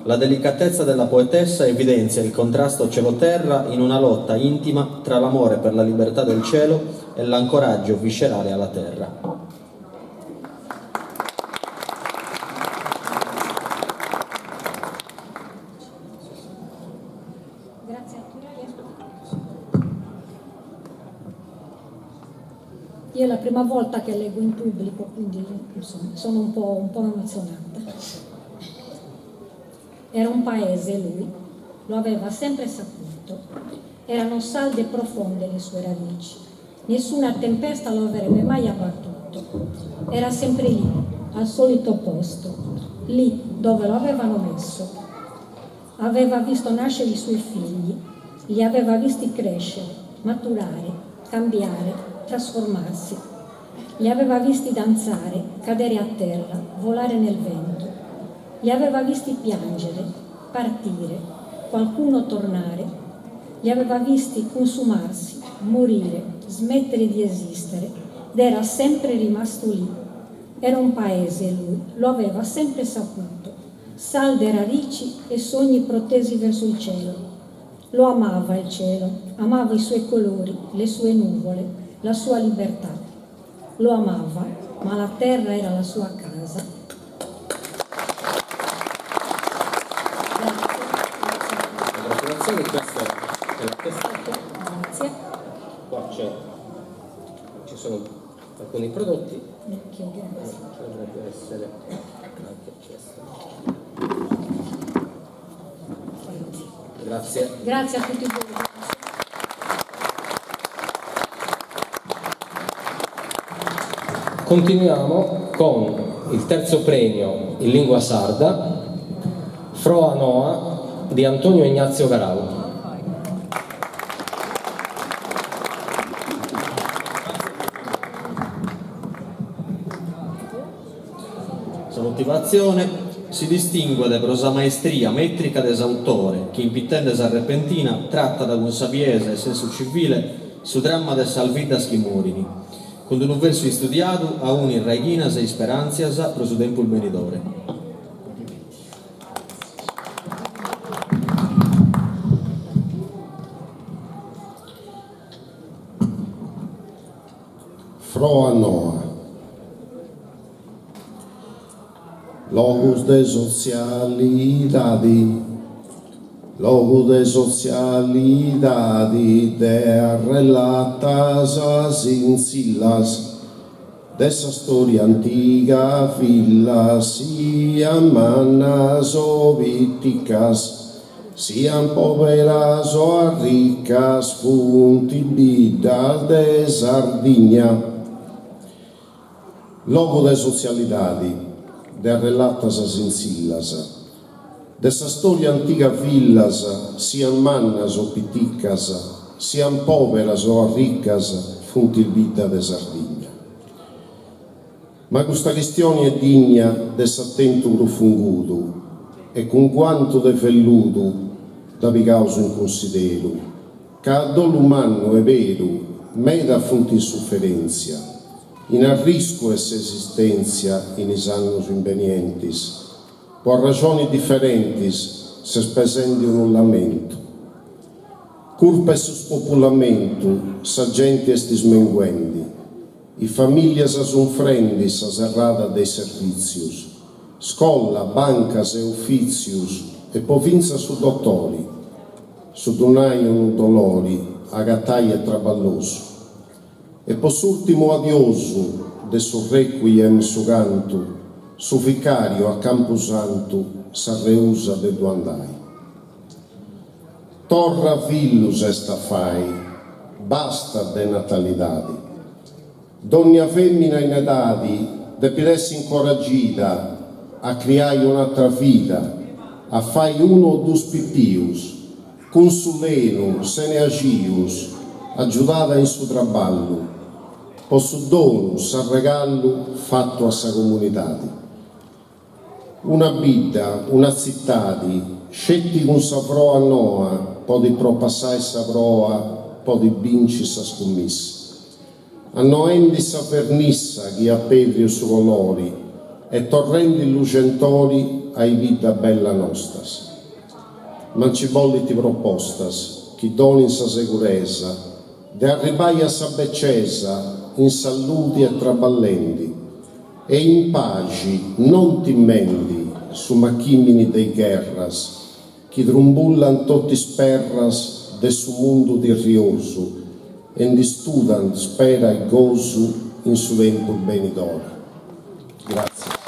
La delicatezza della poetessa evidenzia il contrasto cielo-terra in una lotta intima tra l'amore per la libertà del cielo e l'ancoraggio viscerale alla terra. Grazie a tutti. Io è la prima volta che leggo in pubblico, quindi insomma, sono un po', un po' emozionata. Era un paese, lui, lo aveva sempre saputo. Erano salde e profonde le sue radici. Nessuna tempesta lo avrebbe mai abbattuto. Era sempre lì, al solito posto, lì dove lo avevano messo. Aveva visto nascere i suoi figli, li aveva visti crescere, maturare, cambiare, trasformarsi. Li aveva visti danzare, cadere a terra, volare nel vento. Li aveva visti piangere, partire, qualcuno tornare. Li aveva visti consumarsi, morire, smettere di esistere ed era sempre rimasto lì. Era un paese lui, lo aveva sempre saputo. Salde radici e sogni protesi verso il cielo. Lo amava il cielo, amava i suoi colori, le sue nuvole, la sua libertà. Lo amava, ma la terra era la sua casa. Congratulazioni, questo è l'attestato. Grazie. Qua c'è, ci sono alcuni prodotti. Ok, grazie. Ci dovrebbe essere anche questo. Grazie. Grazie a tutti voi. Continuiamo con il terzo premio in lingua sarda, Froa Noa di Antonio Ignazio Garau. Sa motivatzione si distinguet pro sa maestria mètrica de s'autore chi impitende sa repentina tratat cun sabiesa e sensu civile su dramma de sas vidas chi morin. Cun unu versu istudiadu aunit raighinas e isperàntzias pro su tempus benidore. Froa noa. Logus de sotzialidadi Logu de sotzialidadi de arrelatas sintzillas de sa storia antiga fillas sian mannas o piticas sian poberas o arricas funt biddas de Sardigna. Logu de sotzialidadi, de arrelatas sintzillas, de sa storia antiga fillas, sian mannas o piticas, sian poberas o arricas, funt is biddas de Sardigna. Ma custa chistioni est digna de s'atentu prus fungudu e cun guantu de velludu dda pigaus in cunsideru, Ca a dolu mannu est beru, meda funt in suferèntzia, in arriscu 'e s'esistèntzia in is annus imbenientis. Po arraxonis diferentis s'est pesendi unu lamentu. Curpa 'e su spopulamentu sa genti est smenguendi, is famìllias sunfrendi sa serrada de is servìtzius, scolla, bancas e ufìtzius e po fintzas su dotori. Su ddu nai unu dolori agatai est traballosu. E po s'urtimu adiosu de su requiem su cantu, su vicariu a campusantu s'arreusat de ddu andai. Torra fillus est a fai, bastat de natalidadi. Dònnia fèmina in edadi depit essi incoragida a criai un'atra vida, a fai unu o dus pipius, cun sulenu, sene axius, agiudada in su traballu, po su donu, s'arregallu fatu a sa comunidadi. Una bidda, una tzitadi, sceti cun sa froa noa podit propassai sa proa, podit binci sa scumissa. Annoendi sa vernissa chi at pèrdiu su colori e torrendi luxentori a is biddas bellas nostas. Ma nci bollint propostas chi donint sa seguresa de arribai a sa becesa in salludi e traballendi E in paxi, non timendi su machìmini de is gherras chi trumbullant totu is perras de su mundu tirriosu e ndi studant spera e gosu in su tempus benidori. Gràtzias.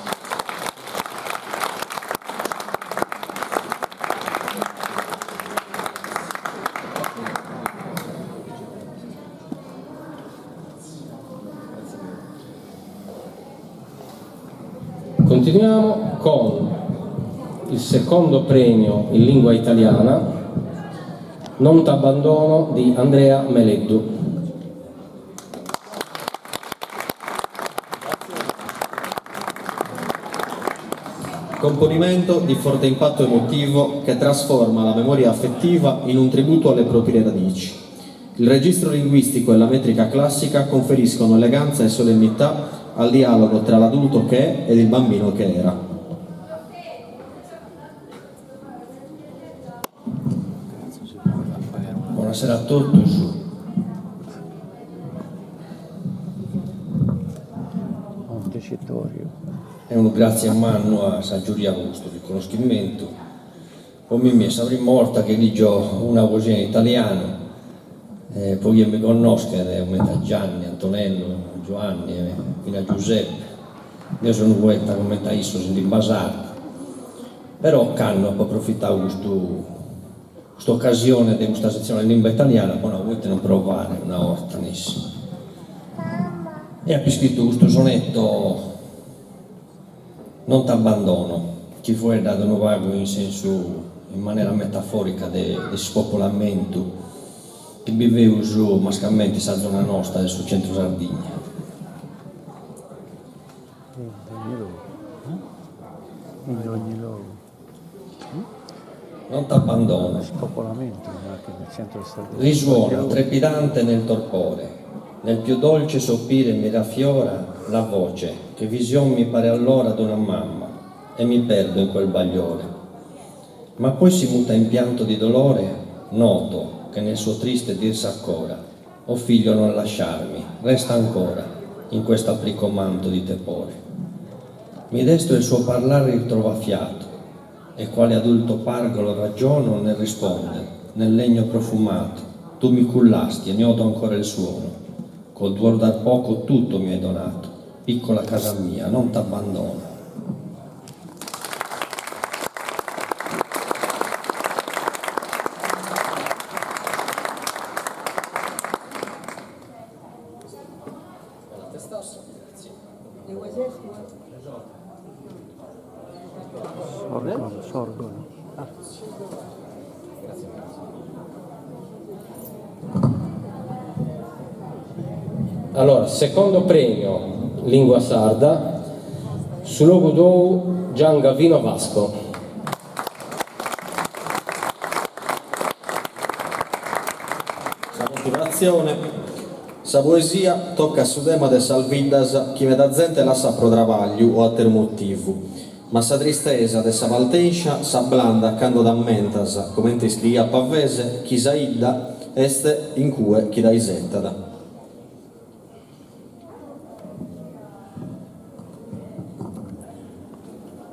Continuiamo con il secondo premio in lingua italiana Non t'abbandono di Andrea Meleddu. Componimento di forte impatto emotivo che trasforma la memoria affettiva in un tributo alle proprie radici. Il registro linguistico e la metrica classica conferiscono eleganza e solennità al dialogo tra l'adulto che è ed il bambino che era. Bonasera a totus. E unu gratzie mannu a sa giuria po custu riconnoschimentu. Po mimmi est sa prima 'orta chi ligio una poesia in italianu, e po chie mi connoschet, comente a Gianni, Antonello, Giuanni e finas Giuseppe, deo so unu poeta comente a issos in limba sarda, però ocannu apo aprofitadu custu custa ocasione de custa setzione in limba italiana, apo nau poite non provare una 'orta nessi. E apo iscritu custu sonetto Non t'abbandono, chi fueddat unu pagu in sensu, in manera metaforica de s'ispopolamentu chi biveus mascamente in sa zona nosta de su centru Sardigna. Non t'abbandono. Risuona trepidante nel torpore, nel più dolce sopire mi raffiora la voce che vision mi pare allora d'una mamma e mi perdo in quel bagliore. Ma poi si muta in pianto di dolore, noto che nel suo triste dir s'accora, O figlio non lasciarmi, resta ancora. In questo aprico manto di tepore. Mi destro e il suo parlare ritrova fiato E quale adulto pargolo ragiono nel risponder, nel legno profumato, Tu mi cullasti e ne odo ancora il suono, Col tuo dar poco tutto mi hai donato, Piccola casa mia, non t'abbandono. Sorgono, sorgono. Allora, secondo premio Lingua Sarda, Su logu tou Gian Gavino Vasco. Sa motivatzione, Sa poesia tocat su tema de sas biddas chi meda zente lassat pro trabagliu o àteru motivu, ma sa tristesa de sa partènscia s'abblandat cando t'ammentas, comente iscriiat Pavese, chi sa 'idda est in cue chi t'aisetat.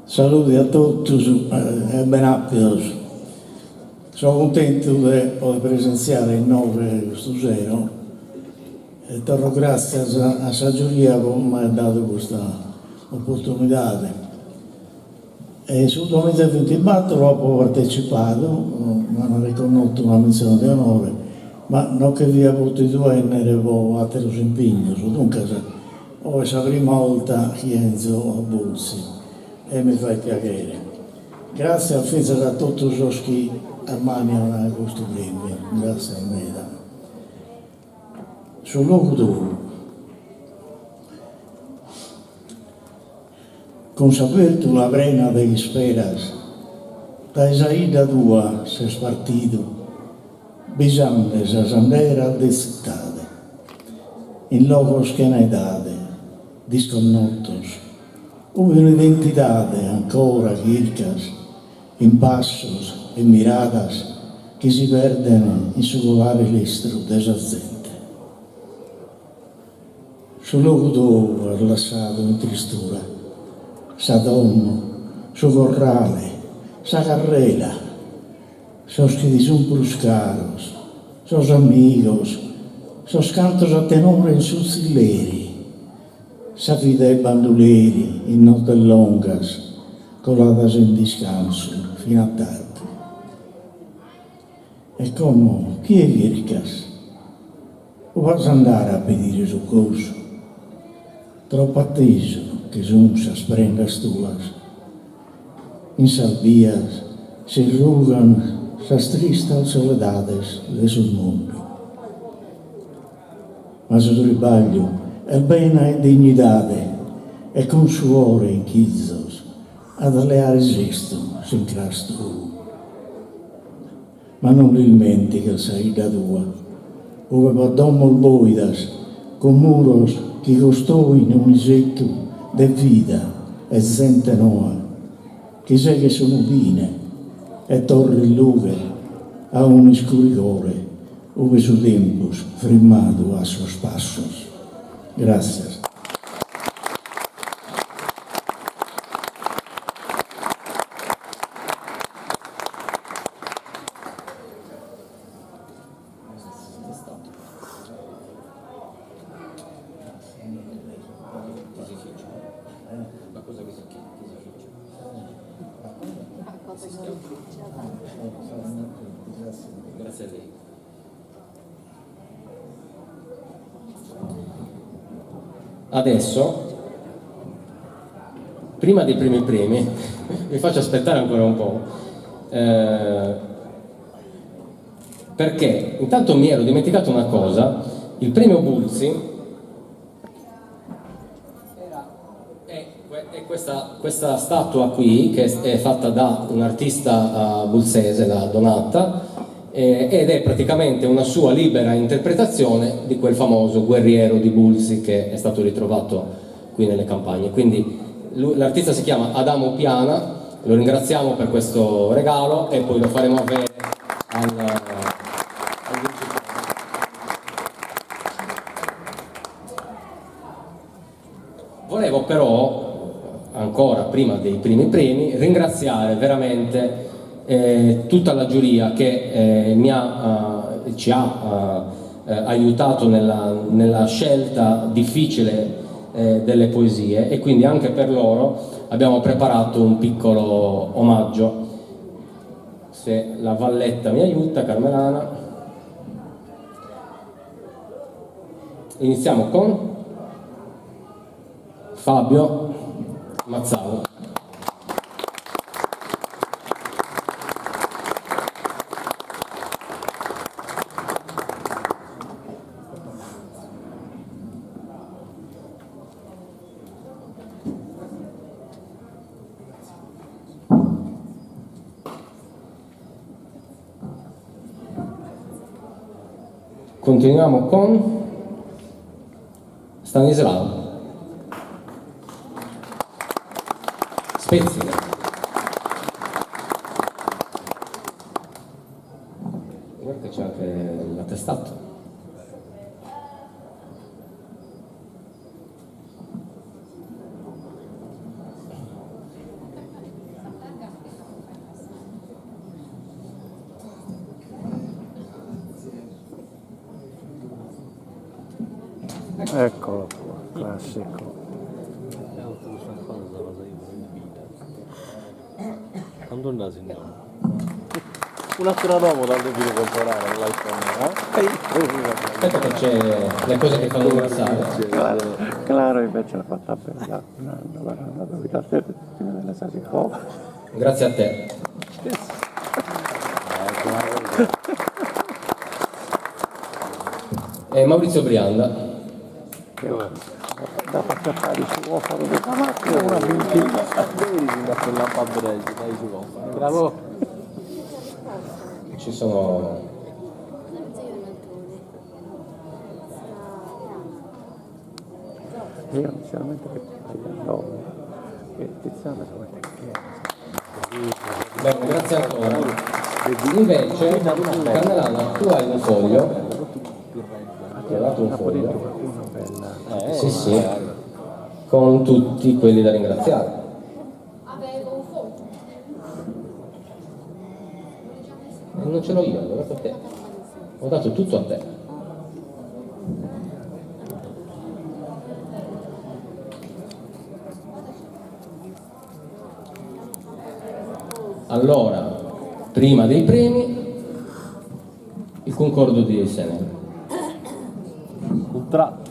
Salude a totus e benàpidos. So cuntentu de poder presentziare inoghe custu sero e torro gràtzias a sa giuria pro m'aer dadu custa oportunidade. E su duamiza e bintibattor apo partecipadu, m'an reconnotu una mentzione de onore, ma non che fia potidu 'ennere pro ateros impignos, duncas oe est sa prima 'olta chi 'enzo a Bultzi e mi faet piaghere. Gràtzias fintzas a totu sos chi ammànian custu prèmiu, gràtzias meda. Su logu tou. Cun sa bèrtula prena de isperas, dae sa 'idda tua ses partidu, bisande sas anderas de tzitade, in logos chena edade, disconnotos, ue un'identidade ancora chircas in passos e miradas chi si perden in su colare lestru de sa zente. Su logu tou as lassadu in tristura, sa domo, su corrale, sa carrela, sos chi ti sun prus caros, sos amigos, sos cantos a tenore in su tzilleri, sa vida 'e banduleri in notes longas coladas in discansu fin'a tardu. E como chie chircas? Ue as andare a pedire succorsu? Troppu attesu che sun sas prendas tuas. In sas bias s'irrugan sas tristas soledades de su mundu. Ma su tribagliu est bena e dignidade e cun suore in chizos at a leare sestu s'incras tou. Ma non l'ismentiches sa 'idda tua, ue b'at domos boidas cun muros chi costoin un'isettu de vida e zente noa, chi seghet su mudine e torret lughe a un'iscurigore ue su tempus frimmadu at sos passos. Gràtzias. Adesso, prima dei primi premi, vi faccio aspettare ancora un po', eh, perché intanto mi ero dimenticato una cosa, il premio Bulzi è questa, questa statua qui, che è fatta da un artista bulzese, da Donata, ed è praticamente una sua libera interpretazione di quel famoso guerriero di Bulzi che è stato ritrovato qui nelle campagne. Quindi l'artista si chiama Adamo Piana, lo ringraziamo per questo regalo e poi lo faremo avere al, al vincitore. Volevo però, ancora prima dei primi premi, ringraziare veramente tutta la giuria che mi ha, ci ha aiutato nella, nella scelta difficile delle poesie e quindi anche per loro abbiamo preparato un piccolo omaggio. Se la Valletta mi aiuta, Carmelana. Iniziamo con Fabio Mazzau. Continuiamo con Stanislao Spezzina. Guarda che c'è anche l'attestato. Eccolo qua, classico. Quando andassi in Un'altra roba da devi comprare l'iPhone, eh? Aspetta che c'è le cose che fanno ingrassare. Claro, claro invece l'ha fatta per un anno, guarda, è andato via fine della Sasicova. Grazie a te. E Maurizio Brianda. Da fare il suo faro della macchina una ventina. Bravo. Ci sono Io sinceramente che che Tiziana che Bene, grazie ancora. Invece, Carmelana, tu hai un foglio. Ti ho dato un foglio. Sì, sì, con tutti quelli da ringraziare. Avevo un foglio. E non ce l'ho io, l'ho dato a te. Ho dato tutto a te. Allora, prima dei premi, il concordo di Seneghe. Contratto.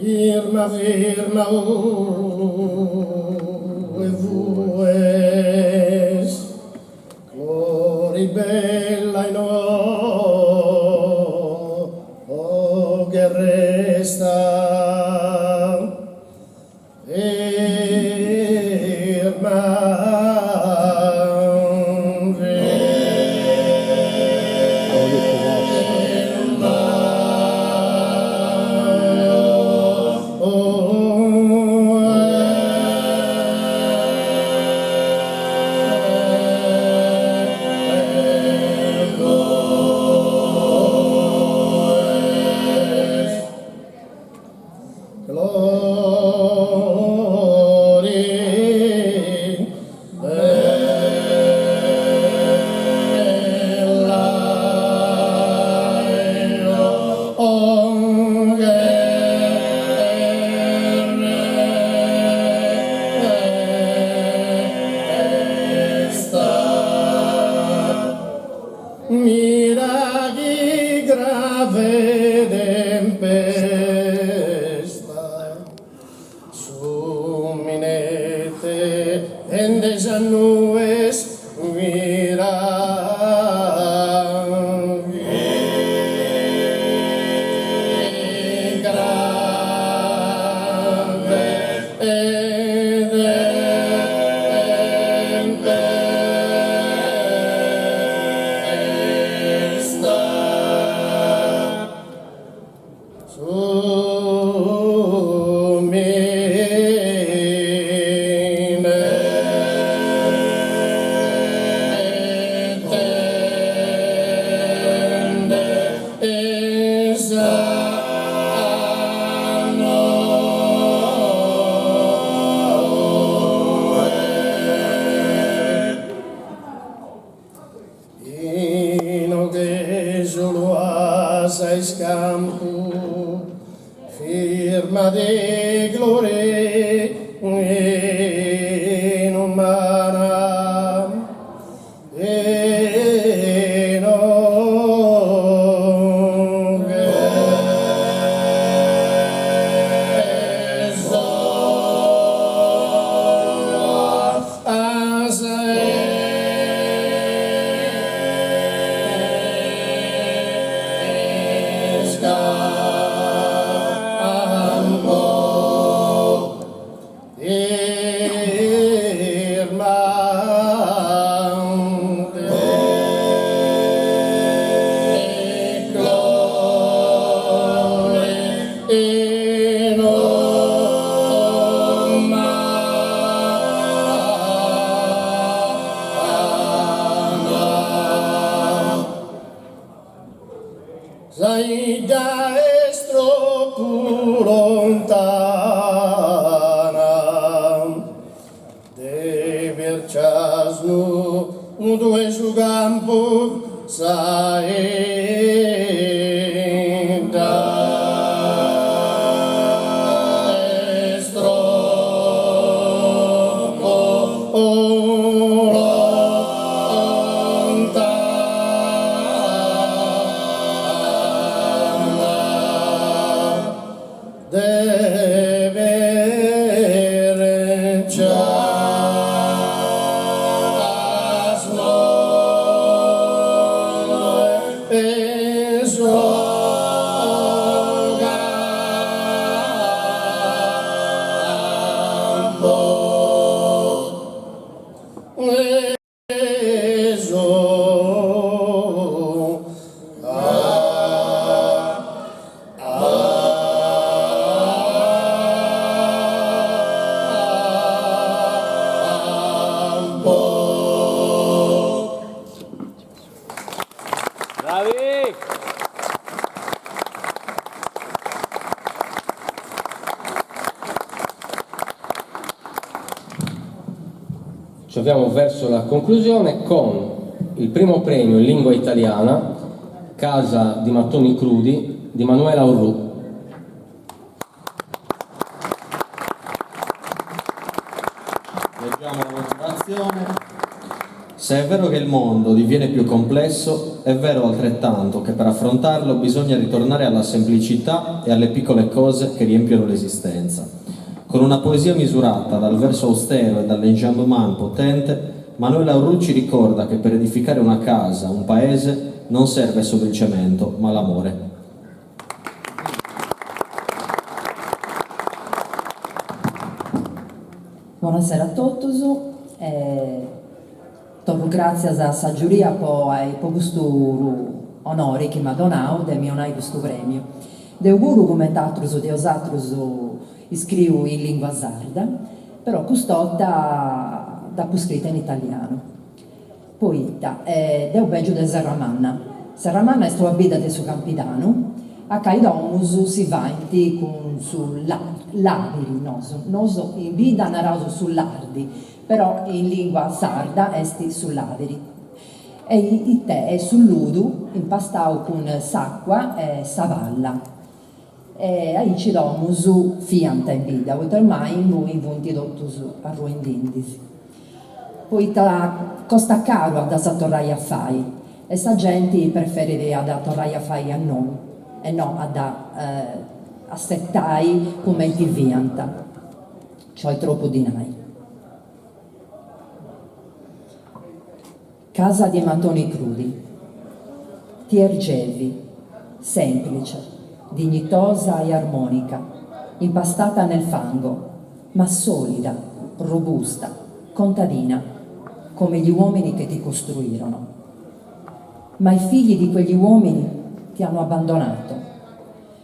Firma, firma, oh, e vues, Cloribella in o, che resta. Firma, Mira chi grave tempesta su minete ende sas nues mira. Sa 'idda est tropu lontana de Bircias nudu 'e su campu sa 'idda est tropu lontana. De Bircias nudu 'e su campu. Bravi! Ci avviamo verso la conclusione con il primo premio in lingua italiana, Casa di mattoni crudi, di Manuela Orrù. Leggiamo la motivazione. Se è vero che il mondo diviene più complesso, è vero altrettanto che per affrontarlo bisogna ritornare alla semplicità e alle piccole cose che riempiono l'esistenza. Con una poesia misurata dal verso austero e dall'enjambement potente, Manuela Orrù ci ricorda che per edificare una casa, un paese, non serve solo il cemento, ma l'amore. Bonasera a totus, torru gràtzias a sa giuria po po custu onori chi m'at donau de mi 'onai custu prèmiu. Deu puru, cumenti atrus de 'osatrus, iscriu in lingua sarda, però cust'orta dd'apu scrita in italianu. Poita? Deu bèngiu de Serramanna. Serramanna est una bidda de su Campidanu, a ca is domus si faint cun su làdiri, nosu, nosu in bidda naraus su lardi, però in lingua sarda est su làdiri. E ite est su ludu impastau cun s'acua e sa palla. E aici is domus fiant in bidda, poita ormai immoi funt totus arruendindi. Poita costat caru a ddas torrai a fai e sa genti preferit a dda torrai a fai a nou e no a dda assetai cumenti fiant. Nci 'olit tropu dinai. Casa di mattoni crudi. Ti ergevi, semplice, dignitosa e armonica, impastata nel fango, ma solida, robusta, contadina, come gli uomini che ti costruirono. Ma i figli di quegli uomini ti hanno abbandonato.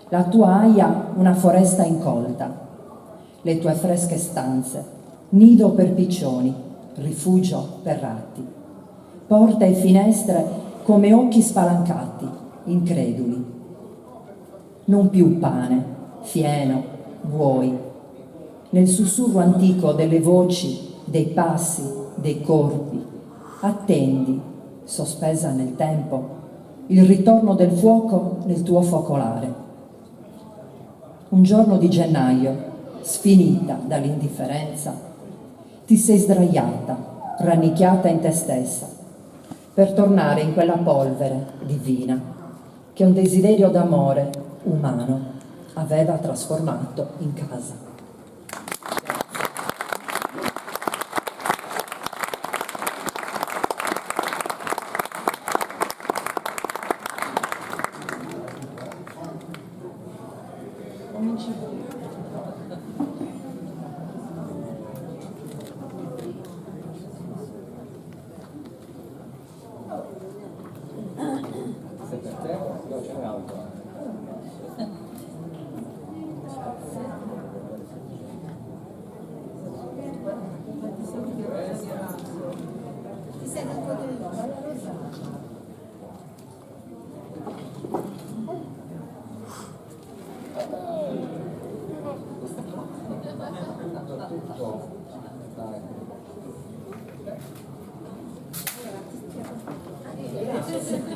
La tua aia una foresta incolta, le tue fresche stanze, nido per piccioni, rifugio per ratti. Porte e finestre come occhi spalancati, increduli. Non più pane, fieno, buoi. Nel sussurro antico delle voci, dei passi, dei corpi, attendi, sospesa nel tempo, il ritorno del fuoco nel tuo focolare. Un giorno di gennaio, sfinita dall'indifferenza, ti sei sdraiata. Rannicchiata in te stessa, per tornare in quella polvere divina che un desiderio d'amore umano aveva trasformato in casa. Se per te, no, ce n'è altro.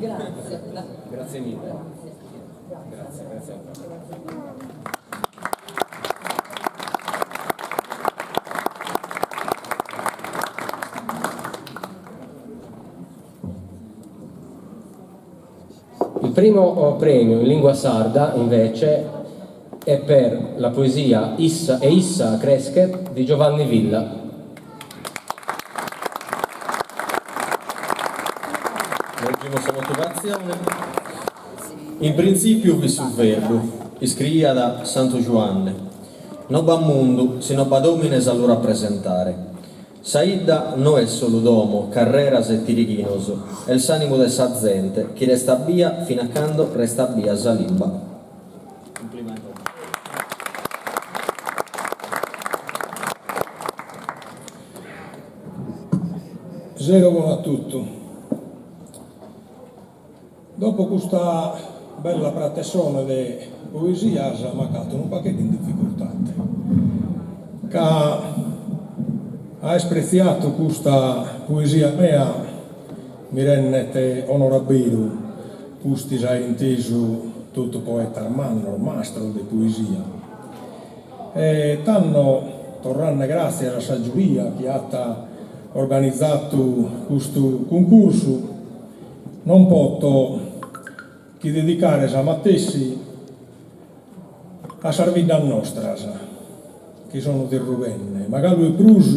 Grazie. Grazie mille. Grazie, grazie ancora. Il primo premio in lingua sarda, invece, è per la poesia Issa e Issa creschet di Giovanni Villa. Leggimus sa motivatzione. In printzìpiu fit su Verbu, iscriiat Santu Giuanne. No b'at mundu si no b'at òmines a lu rapresentare. Sa 'idda no est solu domo, carreras e tirighinos, est s'ànimu de sa zente chi restat bia fin'a cando restat bia sa limba. Sero bonu a totu. Dopo custa bella pratessone de poesias m'acato unu pagheddu in dificultate, ca a aer pretziatu custa poesia mea mi rennet onore a beru, pustis aer intesu totu poetas mannos, mastros de poesia. E tando, torrande gràtzias a sa giuria chi at organizatu custu cuncursu, Non poto chi dedicare sa matessi a sas biddas nostras chi sono derrughende, ma galu 'e prus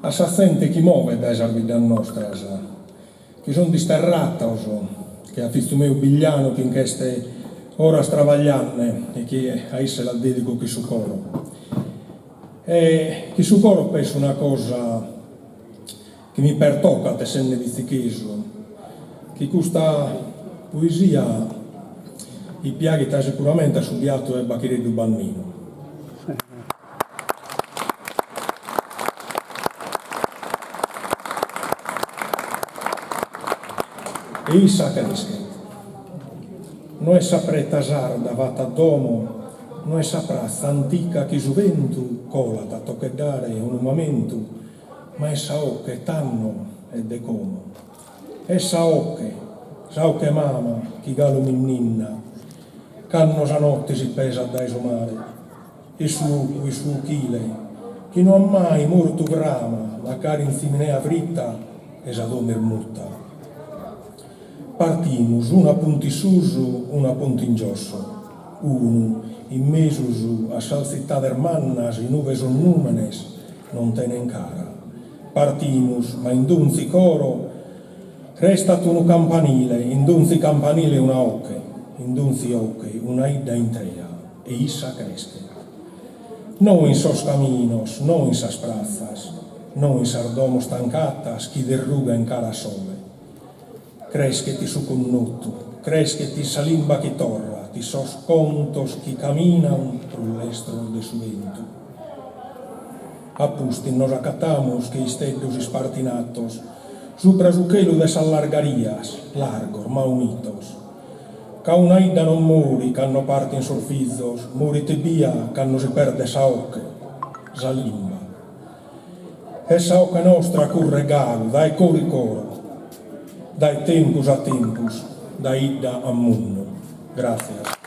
a sa zente chi movet dae sas biddas nostras, chi son disterratos, che a fizu meu Bigliano chi nch'est oras trabagliande e chi a isse la dedico chin su coro. E chin su coro penso una cosa chi mi pertocat essende bitzichesu, chi custa poesia li piaghit sicuramente a su biatu 'e Bachireddu Banninu. E issa creschet. No est sa preta sarda fata a domo, no est sa pratza antica chi su bentu colat a tocheddare unu mamentu, Ma est sa 'oche 'e tanno e de como. Est sa 'oche, sa 'oche 'e mama chi galu mi ninna, canno sa notte si pesat dae su mare. Est su 'ocu 'e su 'ochile, chi no at mai mortu brama, macari in ziminea fritta e sa domo irmutta. Partimus, unu a punta in susu, unu a punta in giosso, unu in mesus a sas tzitades mannas in ube sos nùmenes non tenen cara. Partimus, ma in donzi coro restat unu campanile, in donzi campanile una 'oche, in donzi 'oche una 'idda intrea, e issa creschet. No in sos caminos, no in sas pratzas, no in sas domos tancatas chi derrughen cara a sole. Creschet su connotu, creschet sa limba chi torrat, sos contos chi caminan prus lestros de su bentu. A pustis nos acatamus che isteddos ispartinatos supra su chelu de sas largarias, largos ma unitos. Ca una 'idda non morit cando partin sos fizos, morit ebbia cando si perdet sa 'oche, sa limba. E sa 'oche nostra curret galu dae coro in coro, dae tempus a tempus, dae 'idda a mundu. Gràtzias.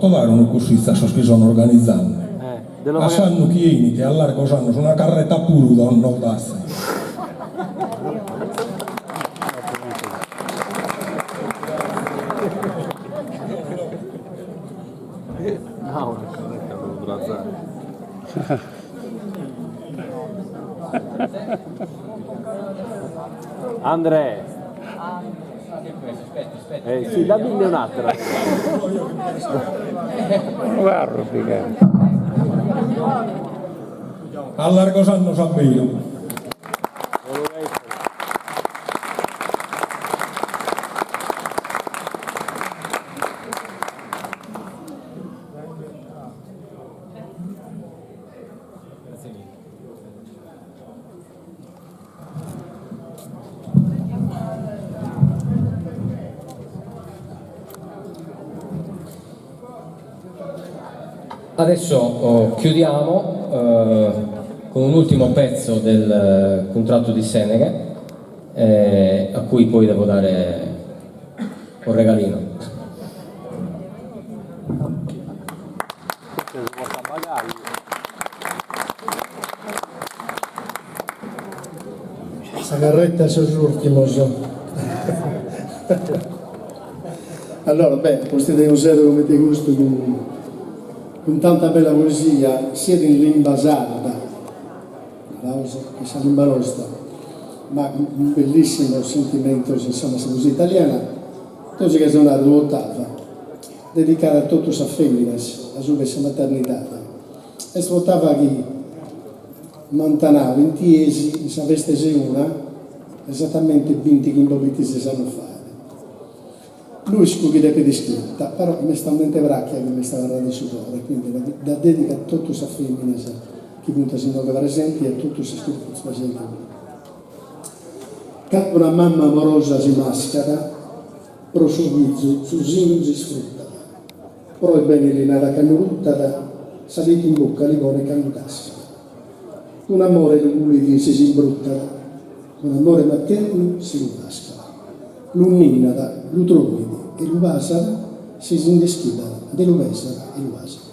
Poto dare unu cussitzu a sos chi sono organizande? A s'annu chi 'enit e a largos annos una carreta puru nos dassen. Andrè. Eh, sì, dammi un'altra. Unu carru bi cheret. A largos annos a beru. Adesso oh, chiudiamo eh, con un ultimo pezzo del eh, contratto di Seneghe, eh, a cui poi devo dare un regalino. Sa carretta 'e sos ùrtimos. Allora, beh, pustis de unu sero comente custu cun cun tanta bella poesia, siat in limba sarda, naraus chi sa limba nosta, ma cun bellissimos sentimentos, insoma, sa poesia italiana, deu si cherzo nai un'otava dedicada a totus sas feminas asuba 'e sa maternidade. Est un'otava chi m'ant nau in Tiesi in sa festa 'e Seuna esattamente bintichimbe o bintises annos fait. No isco chie dd'epet iscrita, però m'est talmente prachia chi m'est abarrada in su coro e quindi dda dedico a totus sas feminas chi funt inoghe presenti e a totus sas chi funt presenti puru. Cando una mamma amorosa si mascat, Pro su fizu su sinu s'isfrutat, proet bene li narat cando rutat, sa tita in bucca li ponet cando cascat. Cun amore lu pulit si s'imbruttat, cun amore maternu si lu fascat. Lu ninnat, lu dromit e lu pasat, si si nd'ischidat, nde lu pesat e lu 'asat.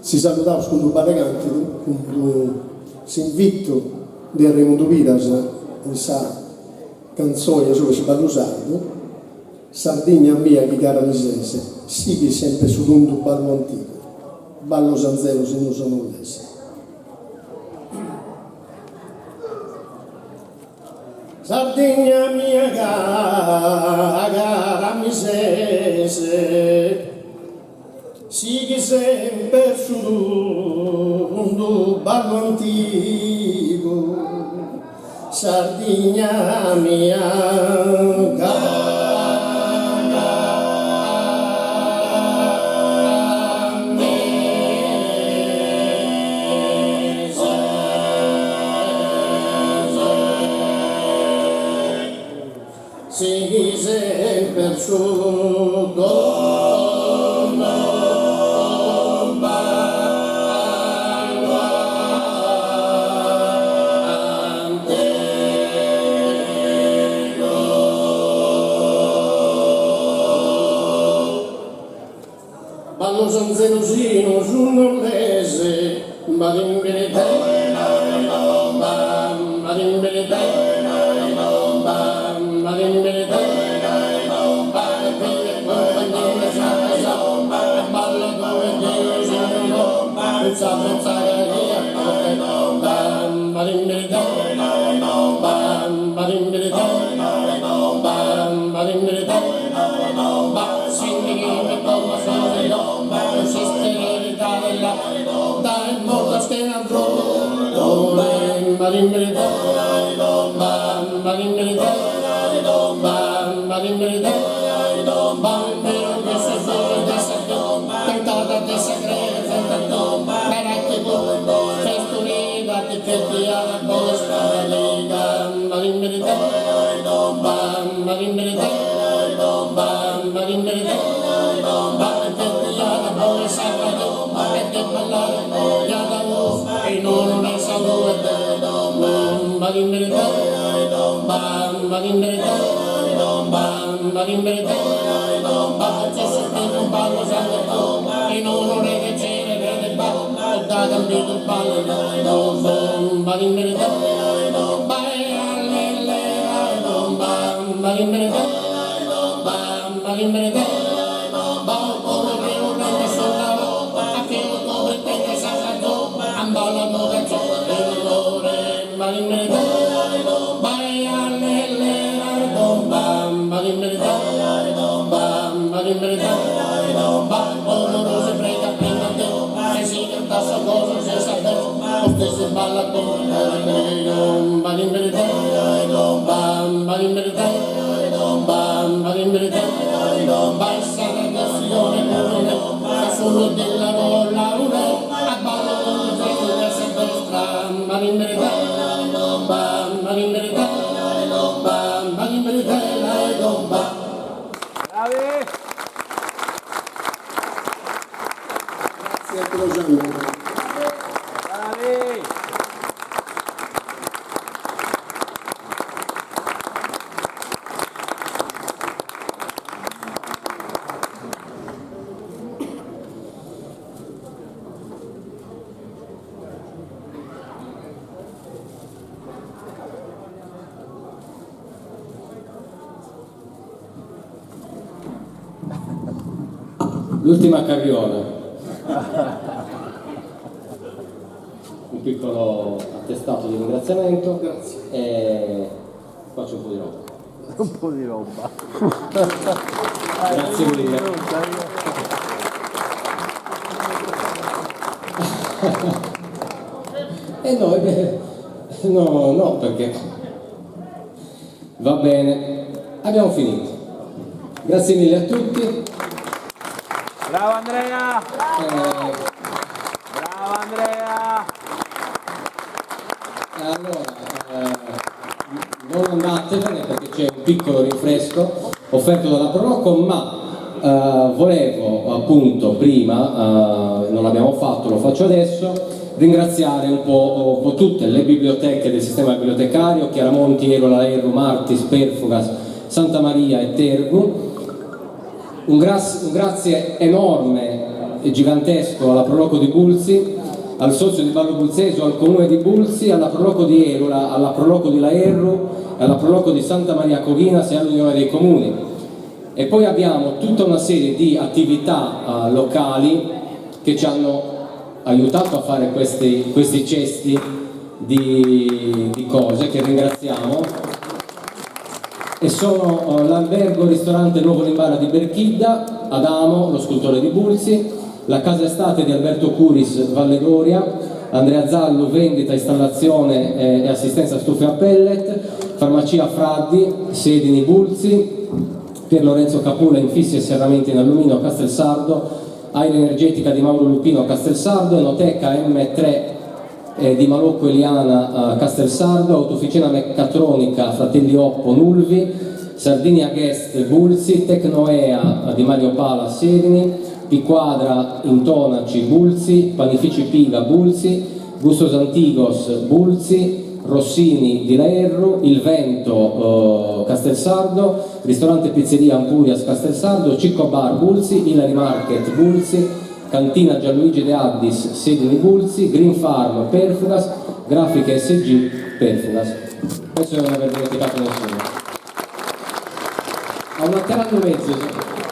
Si saludaus cun unu ballu 'e cantidu, cun s'invitu de Arremundu Piras in sa cantzoni asuba 'e su ballu sardu, Sardigna mia chi cara mi ses, sighi sempre su tundu ballu antigu, ballos anzenos in usu non lese. Sardigna mia cara mi ses, sighi semper su tundu ballu antigu, Sardigna mia cara Sighi semper su tundu ballu antigu. Ballos anzenos in usu non lese, L'ultima carriola. Un piccolo attestato di ringraziamento. Grazie. E qua c'è un po' di roba. Un po' di roba. Grazie mille. E no, eh, no, no, perché va bene, abbiamo finito. Grazie mille a tutti. Bravo Andrea! Bravo Andrea! Allora, non andatevene perché c'è un piccolo rinfresco offerto dalla Pro Loco, ma volevo appunto prima, non l'abbiamo fatto, lo faccio adesso, ringraziare un po' tutte le biblioteche del sistema bibliotecario, Chiaramonti, Erula, Laerru, Martis, Perfugas, Santa Maria e Tergu. Un grazie enorme e gigantesco alla Pro Loco di Bulzi, al socio di Ballo Bulzesu, al comune di Bulzi, alla Pro Loco di Erula, alla Pro Loco di Laerru, alla Pro Loco di Santa Maria Coghinas e all'Unione dei Comuni. E poi abbiamo tutta una serie di attività locali che ci hanno aiutato a fare questi cesti di cose, che ringraziamo. E sono l'albergo ristorante Nuovo Limbara di Berchidda, Adamo, lo scultore di Bulzi, la casa estate di Alberto Curis Valle Doria, Andrea Zallu, vendita, installazione e assistenza stufe a pellet, farmacia Fraddi, Sedini Bulzi, Pier Lorenzo Capula, infissi e serramenti in alluminio Castelsardo, Aria Energetica di Mauro Lupino Castelsardo, Enoteca M3 di Malocco Eliana Castelsardo, Autofficina Meccatronica Fratelli Oppo Nulvi, Sardinia Guest Bulzi, Tecnoea di Mario Pala Sedini, Piquadra Intonaci Bulzi, Panifici Piga Bulzi, Gustos Antigos Bulzi, Rossini di Laerru, Il Vento Castelsardo, Ristorante Pizzeria Ampurias Castelsardo, Cicco Bar Bulzi, Ilari Market Bulzi, Cantina Gianluigi De Addis Sedini Bulzi, Green Farm Perfugas, Grafica SG Perfugas. Penso di non aver dimenticato nessuno. A un altro mezzo.